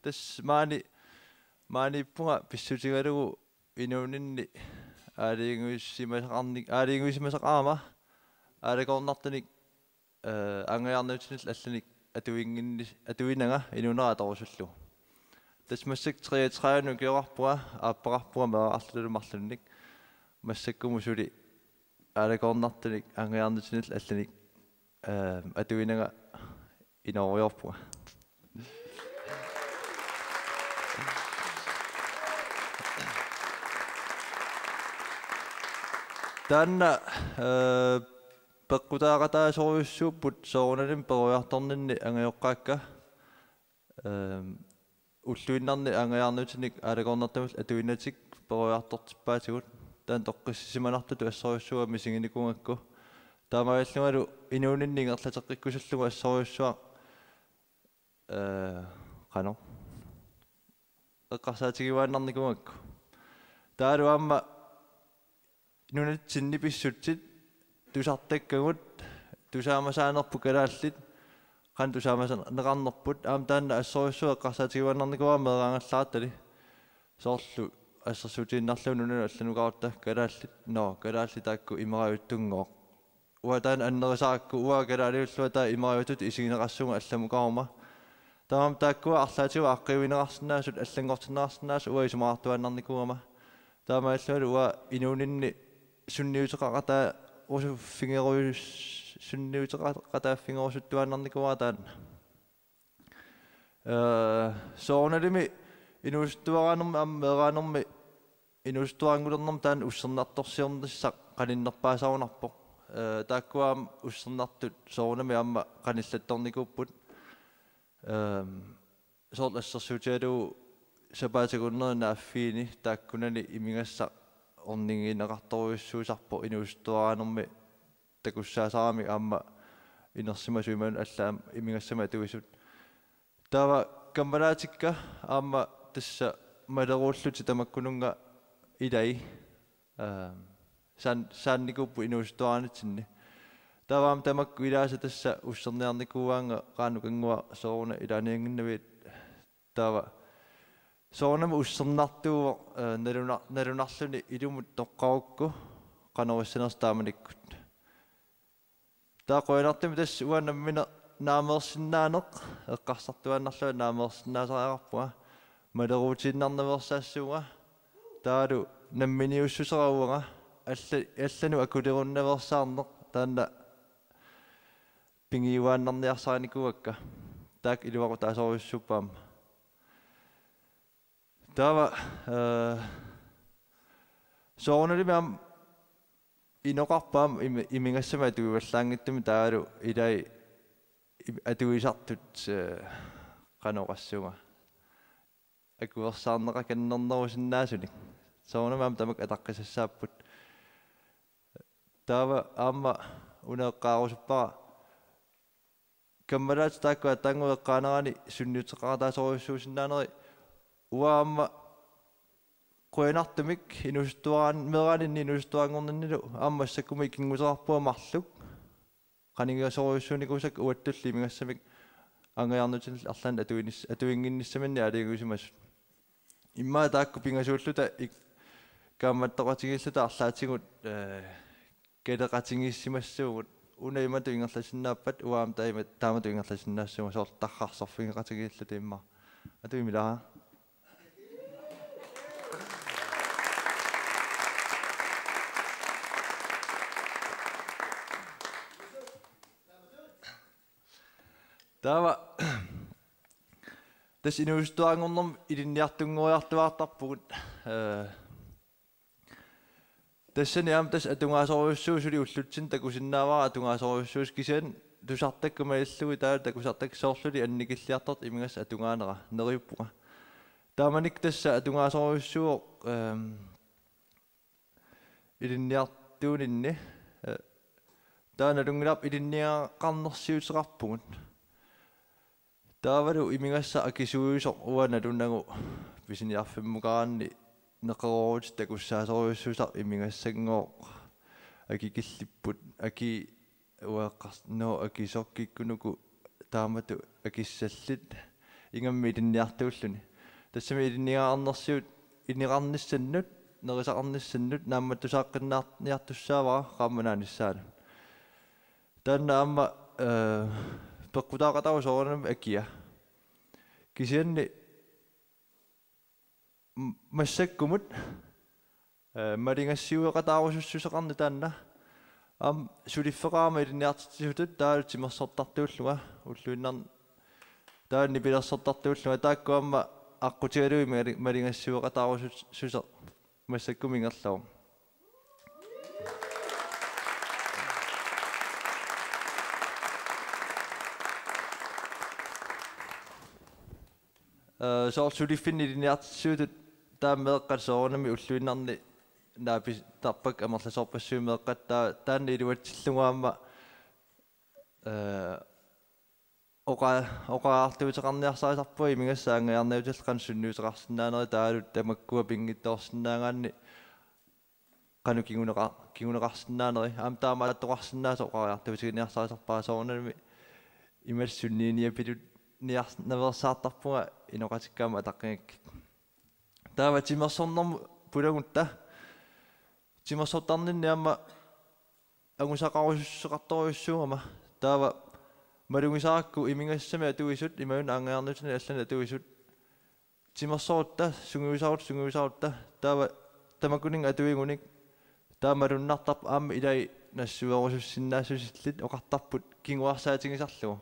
Tassa maani, maaniippunga pissutigalugu inuuninni aalajangiussimasaqarnik-, aalajangiussimasaqarama aalakoornartunik, øh, angajaarnitsinillu allanik atuinnginni-, atuinanga inuunera atorusullugu. Tassa massakkut treogtredive ukioqarpunga, aappaqarpunga meeraqarlunilu marlunnik. Massakkumut suli aalakoornartunik angajaarnitsinillu allanik, øh, atuinanga inooriarpunga. Taanna, øh, peqqutaaqataasorujussuupput soorunalimi peroriartorninni angajoqqaakka. Øhm, ulluinnarni angajaarnitsinnik aalakoornartumillu atuinnatik peroriartortippaatigut. Taanna toqqissisimanartutut assorujussuaq misiginikuugakku. Taamaalillungalu inuuninni ingerlateqqikkusullugu assorujussuaq, øh, qanoq eqqarsaatigiuaannarnikuugakku. Taavalu aamma nunatsinni pissutsit tusartakkagut tusaamasaanerput kalaallit qanoq tusaamasaneqarnerput, aamma taanna assorujussuaq eqqarsaatigiuaannarnikuuara meeraagallaarattali. Soorlu assersuutigiinnarlugu nunanut allanukarutta kalaallit, nå, kalaallit taakku imerajuttunngooq. Uanga taanna annerisaarakku, uanga kalaaliullunga taava imerajutut isigineqassaanga allamukaruma. Taamaammat taakkua arlaatigut aaqqiivigineqarsinnaasut, allanngortinneqarsinnaasut uanga isumaqartuaannarnikuugama. Taamaalillunilu uanga inuuninni sunniuteqaqataarusuffigerus-, sunniuteqaqataaffigerusuttuaannarnikuuara taanna. Ee, soorunalimi inuusuttuaraanermi aamma meeraanermi inuusuttuaanngulernermi taanna ussernartorsiornissaq qaninnerpaasarunarpoq. Ee, taakkua aamma ussernartut soorunami aamma qanillattornikuupput. Ehm, soorlu assersuutigalugu sapaatip akunneri naaffiini taakkunani imigassaq ornigineqartorujussuusarpoq inuusuttuaraanermi takussaasaramik aamma inersimasut imaluunniit allaat aamma imigassamik atuisut. Taava kammalaatikka aamma tassa maleruullutik tamakkununnga ilai, ehm, saan-, saannikuupput inuusuttuaraanitsinni. Taava aamma tamakku ilaasa tassa usserniarnikuuaannga qaanukannguaq sooruna ilaaniannginnaviat. Taava soorunami ussernartuuvoq, eh, naluna-, nalunarluni ilumut toqqarukku qanoq issanersoq taamanikkut. Taava qujanartumik tassa uanga nammineq naameersinnaaneq eqqarsartuaannarlunga naameersinnaasariaqarpunga, maleruutiinnarnaveersaassuunga, taavalu namminiussusera uanga, alla-, allanut akulerunnaveersaarneq taanna pigiuaannarniarsarinikuuakka, taakku iluaqutaasorujussuupput aamma. Taava, eh, soorunalimi aamma inoqarpoq aamma imi-, imigassamik atuivallaanngitsumik taavalu ilai im-, atuisartut, eh, qanoq oqassuunga. Akuersaarneqakannernerusinnaasunik. Soorunami aamma tamakku ataqqisassaapput. Taava aamma una eqqaarusuppara. Kammalaatit taakku aatsaannguup eqqaanerani sunniuteqaqataasorujussuusinnaaneri uanga aamma qujanartumik inuusuttuaraan-, meeraaninni inuusuttuaranngorninnilu aamma massakkumut ikinnguteqarpunga marluk. Qanigisorujussuunikuusakka uattulli imigassamik angajarnutinillu arlaannik atuinis-, atuinnginnissaminnik aalajangiusimasut. Immaqa taakku pingasuulluta ik-, kaammattoqatigiilluta arlaatigut, eh, kaleqatigiissimassuugut. Una imatut ingerlasinnaappat uanga aamma taama-, taamatut ingerlasinnaassuunga soorlu tarrarsorfigeqatigiilluta immaqa. Atuimilaa. Taava tassa inuusuttuaranngornermi ilinniartunngoriartuaartarpugut. Eh, tassani aamma tassa atungaasorujussuuvoq suli ullutsinni takusinnaavara atungaasorujussuusoq kisianni tusartakka malillugit taava takusartakka soorluli annikilliartortut imigassaq atugaanera neriuppunga. Taamanikkut tassa atungaasorujussuuvoq, ehm, ilinniartuuninni, eh, taava nalunngilarput ilinniagaqarnersiuteqarpugut. Taavalu imigassaq akisuujusoq uanga nalunagu pisiniarfimmukaraanni neqeroorutit takussaasorujussuusarput imigassanngooq akikillipput aki uaqqars-, nå, akisoq kikkunuku taamatut akissallit ingammik ilinniartuulluni. Tassami ilinniagaqarnersiut ineqarnissannut, nerisaqarnissannut naammattusaaqqinniartussaavara qaammat naanissaanut. Taanna aamma, eh, peqqutaaqataasoq soorunami akia. Kisianni m-, massakkumut, eh, maligassiueqataarusussuseqarneq taanna. Aamma suliffeqarama ilinniartitsisutut taavalu timersortartuullunga ulluinnarni taava nipilersortartuullunga taakku aamma aqqutigalugit mali-, maligassiueqataarusussuseq massakkumut ingerlavoq. Eh, soorlu suliffinni ilinniartitsisutut taava meeqqat soorunami ulluinnarni naapittarpakka amerlasoorpassuit meeqqat taava taanna iluatsillugu aamma, eh, oqa-, oqariartuuteqarniarsarisarpunga imigassaq angajarniutillu qanoq sunniuteqarsinnaanerit taavalu tamakkua pinngitsoorsinnaagaanni qanoq kinguneqa-, kinguneqarsinnaaneri. Aamma taamaattoqarsinnaasoq oqariartuutiginiarsarisarpara soorunami imaluunniit niapilunniarnaveersaartarpunga inoqatikka aamma ataqqigakkit. Taava timersornermut pulagutta. Timersortarninni aamma angusaqarusussuseqartorujussuugama. Taava malugisakka imigassamik atuisut, imaluunniit aanngajaarnitsinni allani atuisut. Timersorutta, sungiusarutta, sungiusarutta. Taava tamakkuninnga atuigunik. Taava malunnartarpoq aamma ilai nassuerusussinnaassusillit oqartarput kinguarsaatigisarlugu.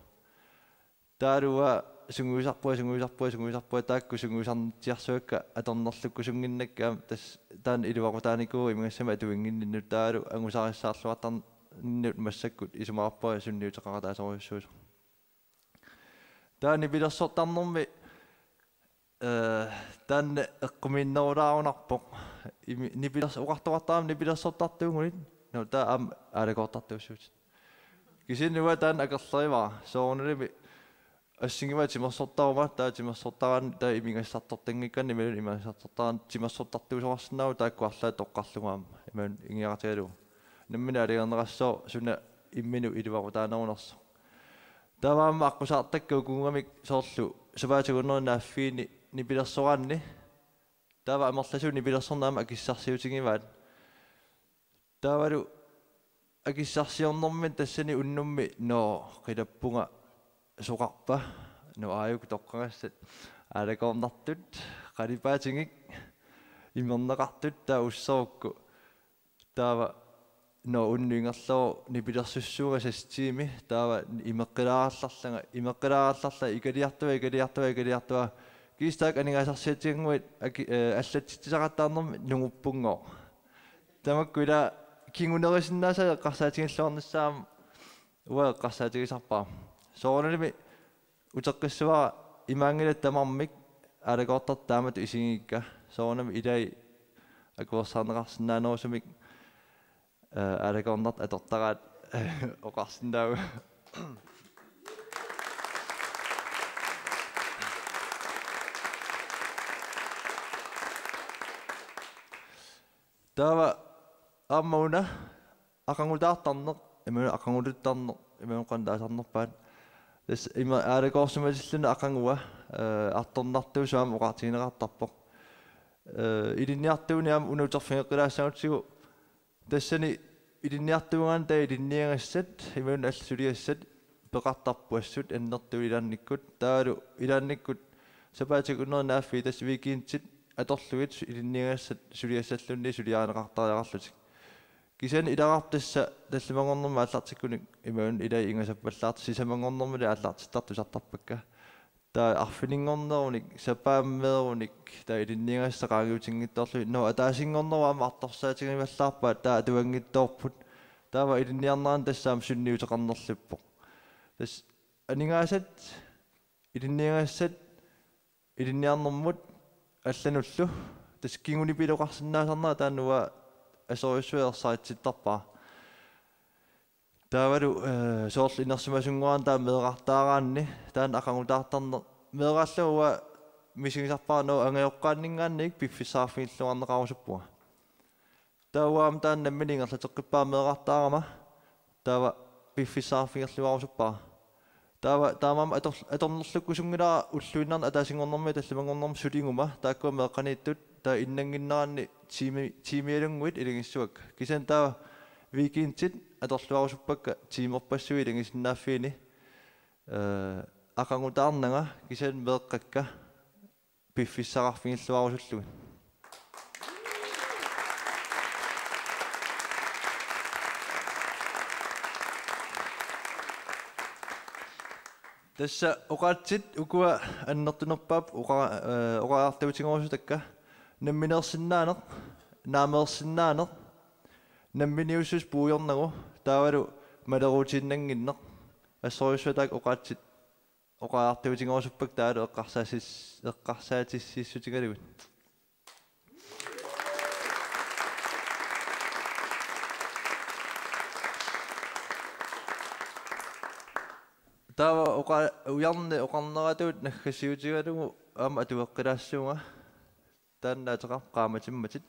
Taava sungiusarpunga, sungiusarpunga, sungiusarpunga, taakku sungiusarnitsiarsuakka atornerlukkusunnginnakka aamma tassa taanna iluaqutaanikuuvoq imigassamik atuinnginninnut taavalu angusarissaarluartarninnut massakkut isumaqarpunga sunniuteqaqataasorujussuusoq. Taava nipilersortarnermi, eh, taanna eqqumiinnerulaarunarpoq. Imi-, nipilers-, oqartoqartarami nipilersortartuugunik. Nå, taava aamma aalakoortartuussuutit. Kisianni uanga taanna akerlerivara. Soorunalimi assingivaat timersortaruma, taava timersortaraanni, taava imigassartortanngikkaanni, imaluunniit imigassartortaraanni timersortartuusoqarsinnaavoq taakku arlaat toqqarlugu aamma. Imaluunniit ingiaqatigalugu. Nammineq aalajangerneqassooq suna imminut iluaqutaanerunersoq. Taava aamma aqqusaartakka ukuugamik soorlu sapaatip akunneri naaffiini nipilersoraanni. Taava amerlasuut nipilersorneq aamma akissarsiutigivaat. Taavalu akissarsiornermi tassani unnummi: Nå, qilappunga, soqarpa? Nå, aajuku toqqagassat. Aalakoornartut, qalipaatigik, imerneqartut, taava usserukku. Taava: Nå, unnuk ingerlavoq, nipilersussuunga seks tiimi, taava imeqqilaarallarlanga, imeqqilaarallarlanga, ikaliartuaa, ikaliartuaa, ikaliartuaa. Kiisalu taakku aningaasarsiatiginnguit aki-, eh, allatsitsisaqattaarnermi nunguppunngooq. Tamakku ila kingunerisinnaasai eqqarsaatigilluarnissaat aamma uanga eqqarsaatigisarpara. Soorunalimi uteqqissavara imaanngilaq tamarmik aalakoortartut taamatut isigigakkit. Soorunami ilai akuersaarneqarsinnaanerusumik, eh, aalakoornartut atortaraat oqarsinnaavugut. Taava aamma una aqagutaartarneq, imaluunniit aqaguluttarneq, imaluunniit qanoq taasarnerpaat. Tassa ima aalakoorsimatilluni aqagua, eh, artornartuusoq aamma oqaatigineqartarpoq. Eh, ilinniartuuneq aamma una uterfigeqqilaassagutsigu tassani ilinniartuugaanni taava ilinniagassat, imaluunniit allat suliassat, peqartarput assut annertuut ilaannikkut. Taavalu ilaannikkut sapaatip akunneri naaffii tassa weekendit atorlugit ilinniagassat suliassallunniit suliarineqartariaqarlutik. Kisianni ilaqarpoq tassa tallimanngornermi aallartikkunik imaluunniit ilai ingasappallaartut sisamanngornermili aallartittartut tusartarpakka. Taava arfininngornerunik, sapaammeerunik, taava ilinniagassat qaangiutinngitsoorlugit. Nå, ataasinngornerup aamma artorsaatigivallaarpaat, taava atuanngitsoorput. Taava ilinniarnerani tassa aamma sunniuteqarnerluppoq. Tassa aningaasat, ilinniagassat, ilinniarnermut allanullu. Tassa kingunipiloqarsinnaasarnera taanna uanga aserorsuaq ersaritsittarpara. Taavalu, eh, soorlu inersimasunnguarmi taava meerartaaraanni, taanna aqagutaartarneq. Meeraallugu uanga misigisarpara, nå, angajoqqaanninngaanniit piffissaqarfigilluarneqarusuppunga. Taava uanga aamma taanna nammineq ingerlateqqippara meerartaarama, taava piffissaqarfigerluarusuppara. Taava taamaammat ator-, atornerlukkusunngilara ulluinnarni ataasinngornermi tallimanngornermi suliguma, taakkua meeqqaniittut, taava innannginneranni tiimi-, tiimialunnguit ilagissavakka. Kisianni taava weekendit atorluarusuppakka tiimerpassuit ilagisinnaaffiini, eh, aqagutaarnanga kisianni meeqqakka piffissaqarfigilluarusullugit. Tassa oqaatsit ukua annertunerpaap oqa-, eh, oqariartuutigerusutakka: nammineersinnaaneq, naameersinnaaneq, namminiussuseq puigornagu, taavalu maleruutiinnannginneq. Assorujussuaq taakku oqaatsit oqariartuutigerusuppakka taavalu eqqarsaasis-, eqqarsaatissiissutigalugit. Taava oqa-, ujarneq oqarneratuut naggasiutigalugu aamma atueqqilaassavunga. Taanna ateqarpoq Qaamatimmatit.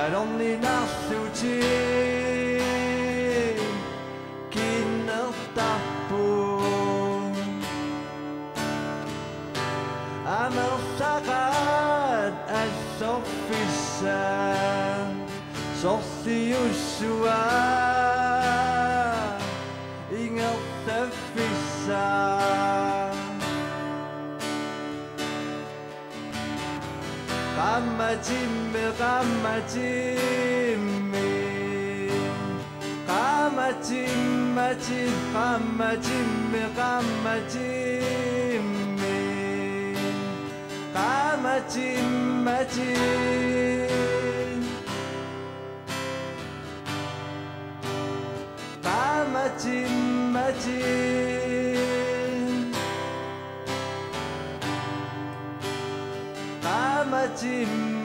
Alorninarlutik kinnertarput. Amerlaqaat allorfissat sorliussuaq ingerlaffissaq. Qaammatimmi, qaammatimmi. Qaammatimmi, qaammatimmi, qaammatimmi. Qaammatimmi. Qaammatimmi. Qaammatimmi.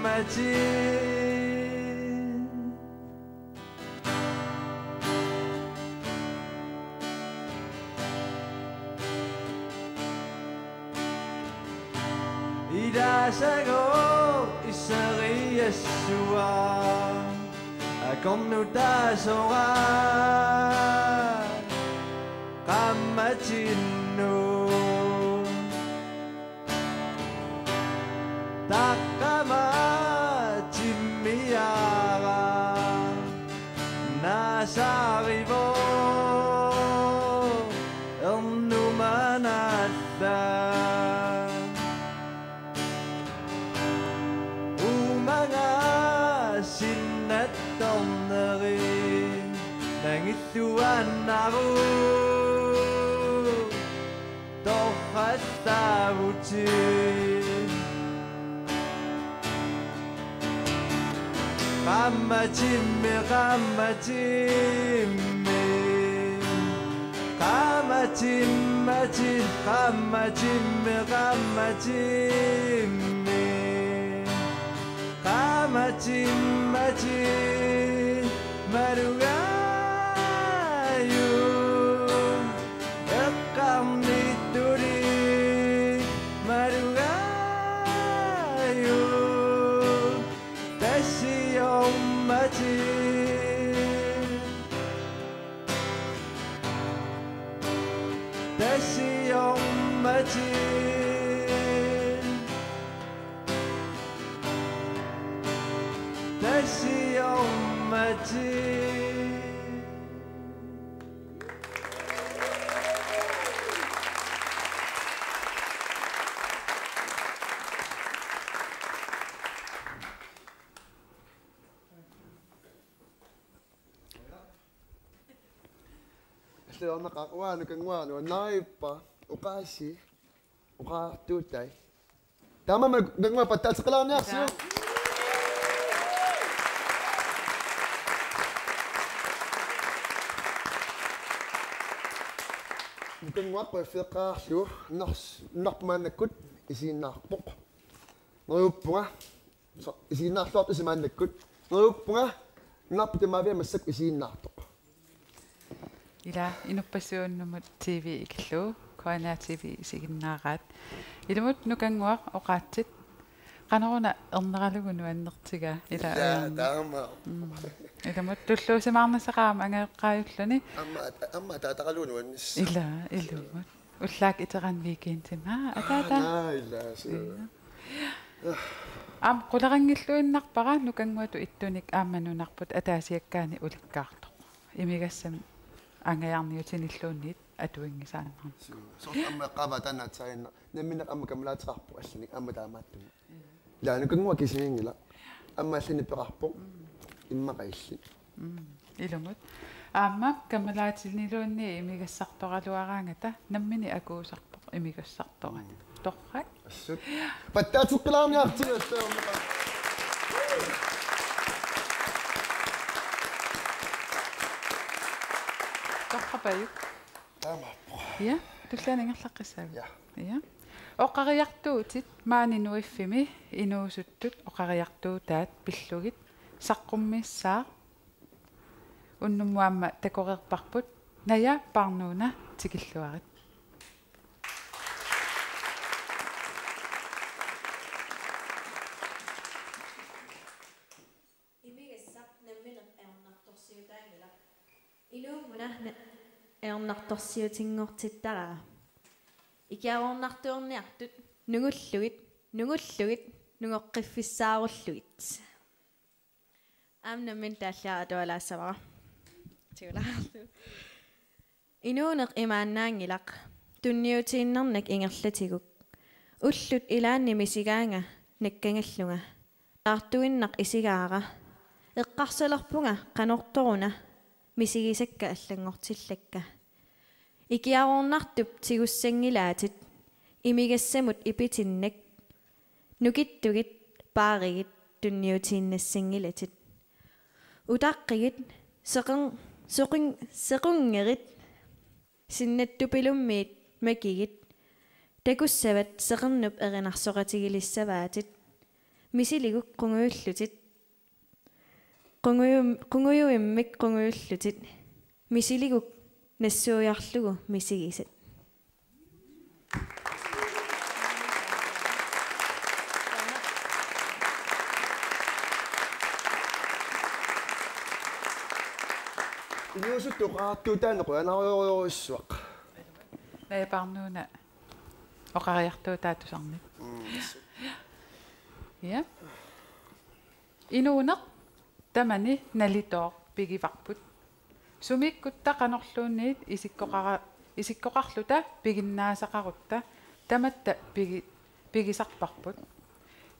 Ilaasagooq iseriassuaq akornutaasora qaammatinut. Taqqama timmiara naasarivoq ernumanaallaat. Uumanga sinnattorneri nangilluannaruk torrallaavutit. Qaammatimmi, qaammatimmi. Qaammatimmi, qaammatimmi, qaammatimmi. Qaammatimmi, malugaajuk. Eqqarnittuli malugaajuk. Tasiormatit. Tasiormatit. Tasiormatit. Alliarnaqaaq, uanga Nukannguaq nuannarivippa, oqaasii, oqariartuutai. Taamaammat Nukannguaq pattaateqqilaarniarsiuk. Nukannguaq qujaffeqaarlugu nars-, narput maannakkut isiginnaarpoq. Neriuppunga. So, isiginnaarluartusi maannakkut. Neriuppunga, narput tamaviat massakkut isiginnaartoq. Ila, inuppassuit unnumut T V ikillugu, K N R T V isiginnaaraat. Ilumut Nukannguaq oqaatsit, qanoruna erneralugu nuannertigaa, ila. Ila, ujarneq. Taama. Mm. Ilumut tulluusimaarnissaqaaq aamma angajoqqaajulluni. Aamma, aamma ataataralugu nuannissaq. Ila, ilumut. Ullaakkut iterani weekendimi. Aa, ataata. Aa, naa, ila, suu. Ila. Aamma quleqanngilluinnarpara Nukannguatut ittunik aamma nunarput ataasiakkaani ulikkaartoq. Imigassamik angajarniutinilluunniit atuinngisaannarnikoq. Suu. Soorlu aamma eqqaavaa taanna aatsaannguaq. Nammineq aamma kammalaateqarpoq allanik aamma taamaattumik. Ila Nukannguaq kisianngilaq. Aamma allanik peqarpoq. Immaqa illit. Mm, ilumut. Aamma kammalaatiniluunniit imigassartoraluaraangata nammineq akuusarpoq imigassartoratik. Mm. Torrak. Assut. Pattaateqqilaarniartigu assaammaqa. Torrapajuk. Taamaappoq. Ja, tulliani ingerlaqqissaagut. Ja. Ja. Oqariartuutit maani Nuiffimi inuusuttut oqariartuutaat pillugit saqqummiissaaq. Unnummut aamma takoreerparput. Naja Paarnuuna, tikilluarit. Imiga Ajornartorsiutinngortittaraa. Ikiaroornartuerniartut nungullugit, nungullugit, nungoqqiffigissarullugit. Aamma nammineq taalliara atualaassavara. Tigulaarlu. Inuuneq imaannaanngilaq, tunniutiinnarnak ingerlatigut. Ullut ilaanni misigaanga nakkangallunga. Taartuinnaq isigaara. Eqqarsalerpunga qanortoruna misigisakka allanngortillakka. Ikiaroornartup tigussanngilaatit, imigassamut ipitinnak, nukittugit, paarigit, tunniutiinnassanngilatit. Utaqqigit, seqer-, seqin-, sequnngerit, sinnattupilummiit makigit, takussavat seqernup erinarsoqatigilissavaatit, misiliguk qungujullutit, qungujum-, qungujuimmik qungujullutit, misiliguk nassuiarlugu misigisat. Inuusuttut oqariartuutaanneq qujanarujorujussuaq. Naja Parnuuna oqariartuutaa tusarnit. Mm. Ja. Inuuneq tamani nalitooq pigivarput. Sumiikkutta qanorluunniit isikkoqara-, isikkoqarluta piginnaasaqarutta tamatta pigi-, pigisarparput.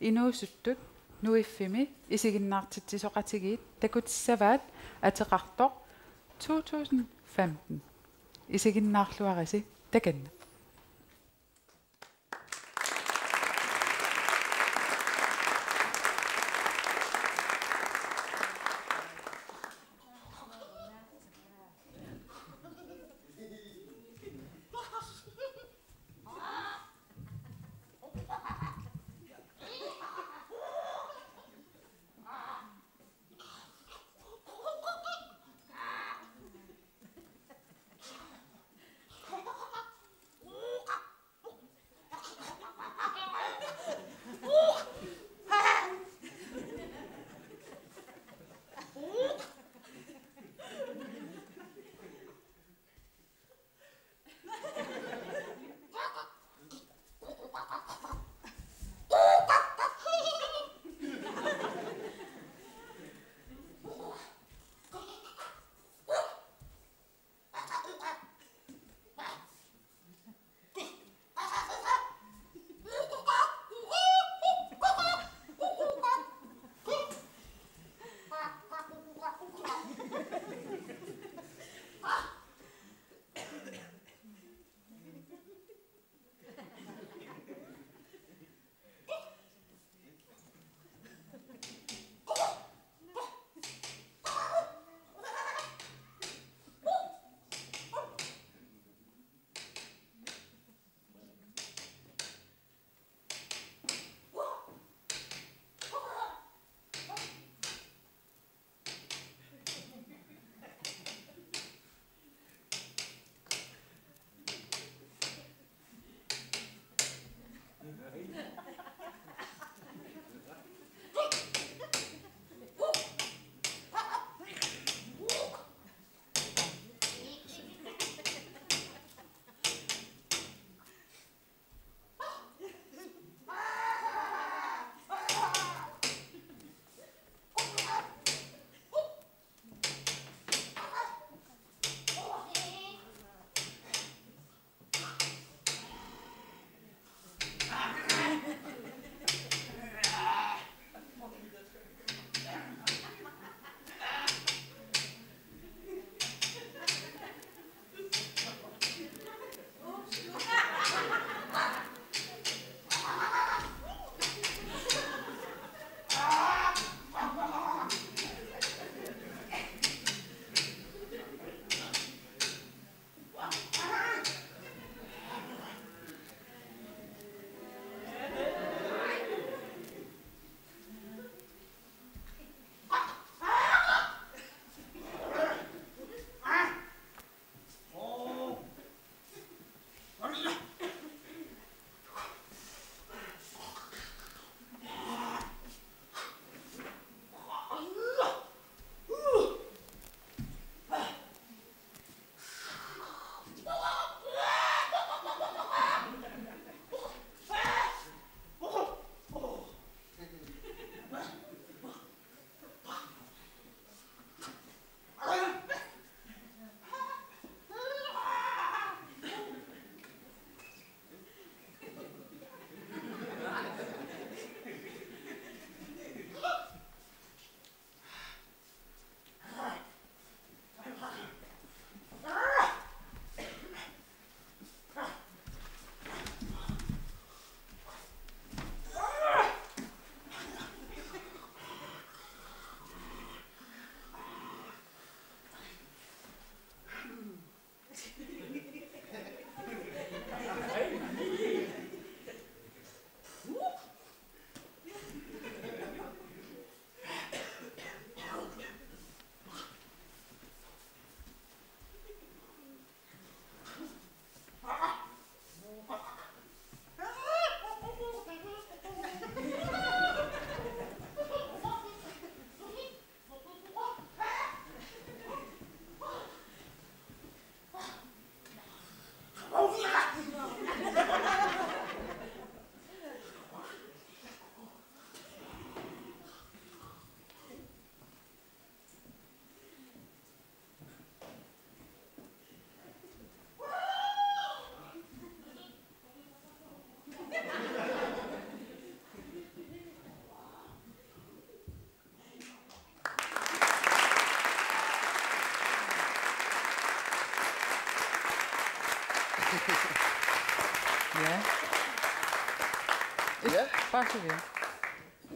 Inuusuttut Nuiffimmi isiginnaartitsisoqatigiit takutissavaat ateqartoq to tusind femten. Isiginnaarluarisi takanna.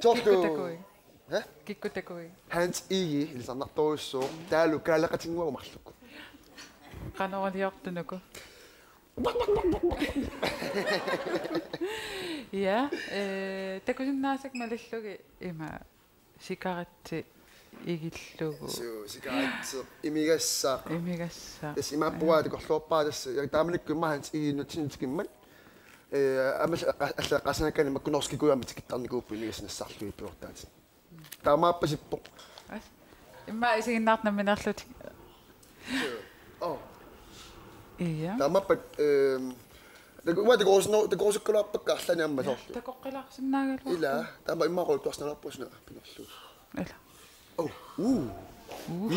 Kikkut takuit? Hæ? Kikkut takuit? Hans Egede ilisarnartorujussuuvoq taavalu kaaleqatinnguagut marluk. Qanoriliortunuku. Ja, eh, takusinnaasakka malillugit ima cigaretti igillugu. Suu, cigaretti imigassaq. Imigassaq. Tassa imaappoq takorloorpara tassa. Ja taamanikkut immaqa Hans Egede nutsinni tikimmat. Eh, aamma alla-, alla-, qasanakkani makku norskikujammi tikittarnikuupput imigassat nassarlugit piortaatit. Taamaappasippoq. As. Immaqa isiginnaartut nammineerlutik. Suu. Oh. Ja. Taamaappat, ehm, taku-, uanga takorusunner-, takorusukkaluarpakka arlaanni aamma soorlu. Takoqqilaarsinnaagaluarpakka. Ila, taama immaqa oqaluttuarsinnaagaluarpara suna pinerlu. Ila. Oh. Uh. Uh.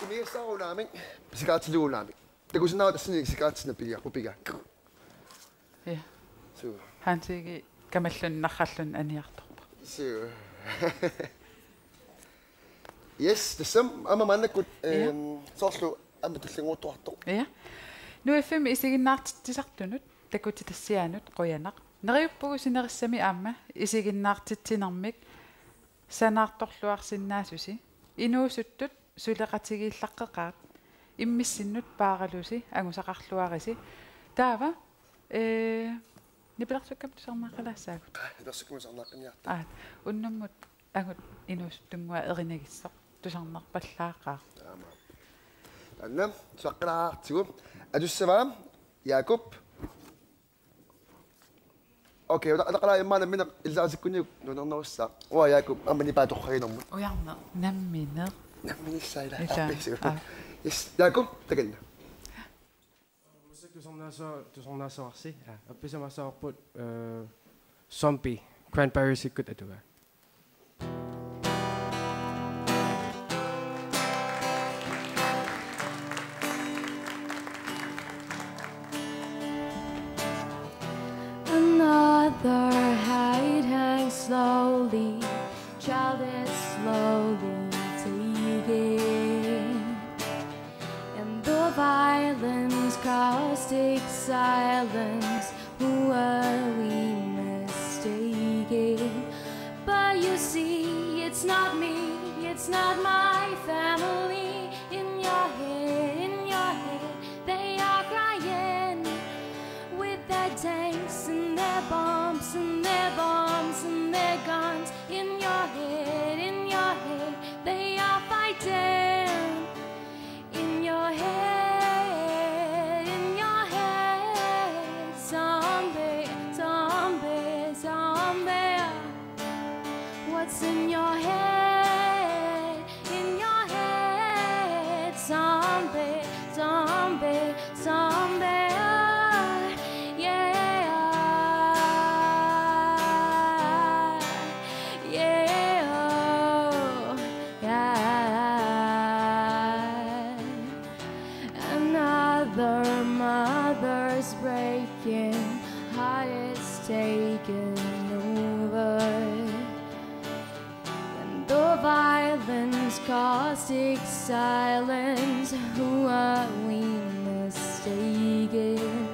Imigassaarunaammik, cigarettilugu unaamik. Takusinnaavat tassani cigarettit napigiarput piga. Ja. Suu. Hansi Egede kamallunniarluni aniartorpoq. Suu. Yes, tassami aamma maannakkut, ja, ehm, soorlu aamma tullinnguuttuartoq. Ja. Nuiffimmi isiginnaartitsisartunut, takutitassiaanut, qujanaq. Neriuppugut sinerissami aamma isiginnaartitsinermik sanaartorluarsinnaasusi. Inuusuttut suleqatigiillaqqeqaat. Immissinnut paaralusi angusaqarluarisi. Taava, eh, nipilersukkama tusarnaaqqilaassaagut. Aa, nipilersukkama tusarnaaqqinniarta. Aa, unnummut angut inuusuttunnguaq erinagissoq tusarnerpallaaqaaq. Aamma. Taanna, tusaqqilaartigu. Atussavaa, Jakob. Okay, uta-, utaqqilaarama nammineq ilaatikkunniuk nuannernerussaaq. Uanga Jakob, aamma nipaa torraginermut. Ujarneq, nammineq. Namminissaa ila. Ila. Aappissigu. Aa. Yes, Jakob, takanna. Massakkut tusarnaassa-, tusarnaassavarsi. Aa, appisamaassaavarput, eh, Zombie, Cranberriesikkut atugaa. Another hate hangs slowly, child is slowly taken. And the violence, caustic silence, who are we mistaken? But you see, it's not me, it's not my family. In your head, in your head, they are crying with their tanks and their bombs and their bombs and their guns. In your head, in your head, they are fighting. In your head, in your head, zombie, zombie, zombie. What's in your head? In your head, zombie, zombie, zombie. Yeah, yeah, oh, yeah. Another mother's breaking, heart is taken over. And the violence, caustic silence, who are we mistaken?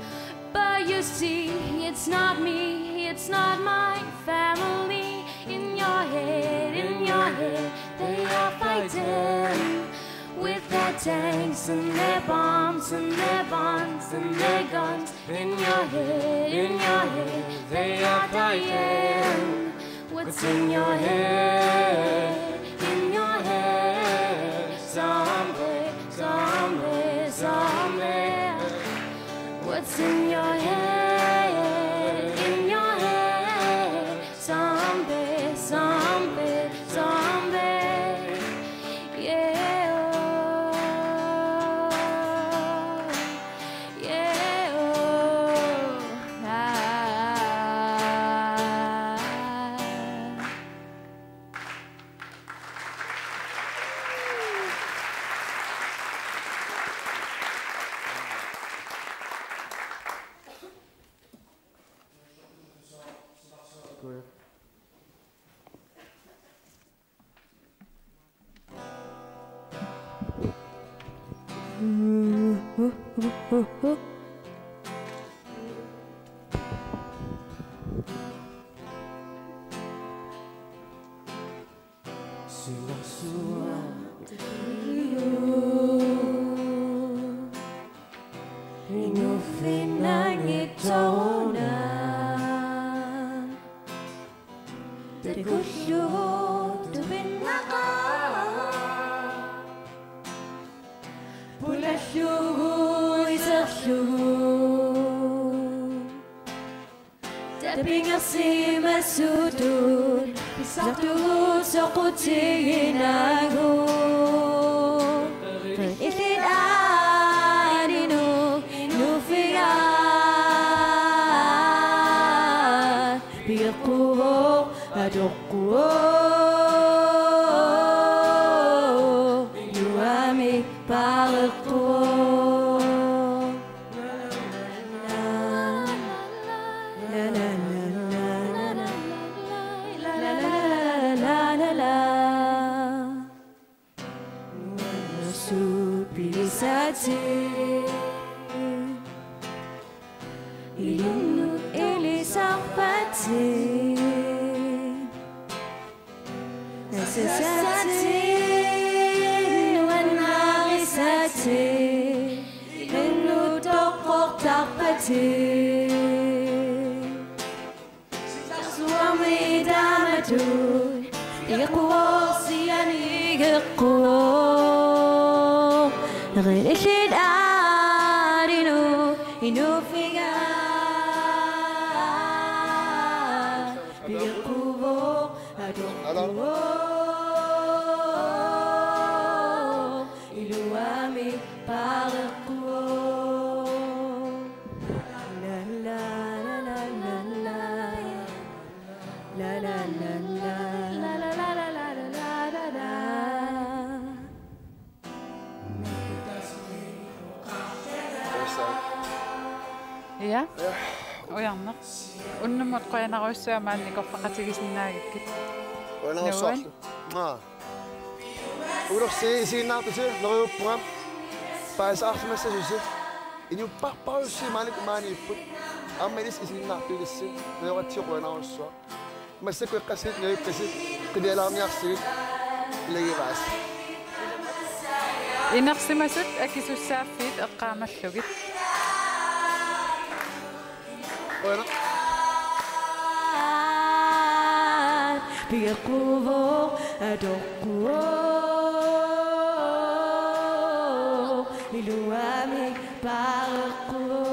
But you see, it's not me, it's not my family. In your head, in your head, they are fighting with their Tanks and their bombs and their guns in your head, in your head, they are dying. What's in your head, in your head? Zombie, zombie, zombie. What's in your head, in your head? Zombie, zombie, zombie. Yeah. Yeah. Takullugu tupinnaqaaq. Pulallugu iserlugu. Tapinngersimasutut pisartugut soqutiginagu. Illit aninut inuuffigaat. Pigeqquvoq, atoqquvoq, iluamik paareqquvoq. Nuannersut pigisaatit, ilinnut ilisarpatit. Asasaatit, nuannarisaatit, ilinnut toqqortarpatit. Silarsuarmi taamatut, igeqquvoq, sianigeqquvoq. Illit aninut inuuffigaat. Pigeqquvoq, atoqquvoq, iluamik paareqquvoq. La, la, la, la, la, la. La, la, la, la. La, la, la, la, la, la, la, la. Ja. Ujarneq. Unnummut qujanarujussuaq maani nikorfaqatigisinnaagikkit. Qujanarujussuarlu. Nuan. Aa. Uloq si-, isiginnaartusi neriuppunga. Paasisaqarfimassasusi. Inuppassuarujussuit maani, maaniipput. Aamma ilissi isiginnaartuulissi. Neriuqatsigu qujanarujussuaq. Massakkut eqqassiit neriukkasit qivialaarniarsigit ilagivaasi. Inersimasut akisussaaffiit eqqaamallugit. Qujanaq. Pigeqquvoq, atoqquvoq, iluamik paareqquvoq.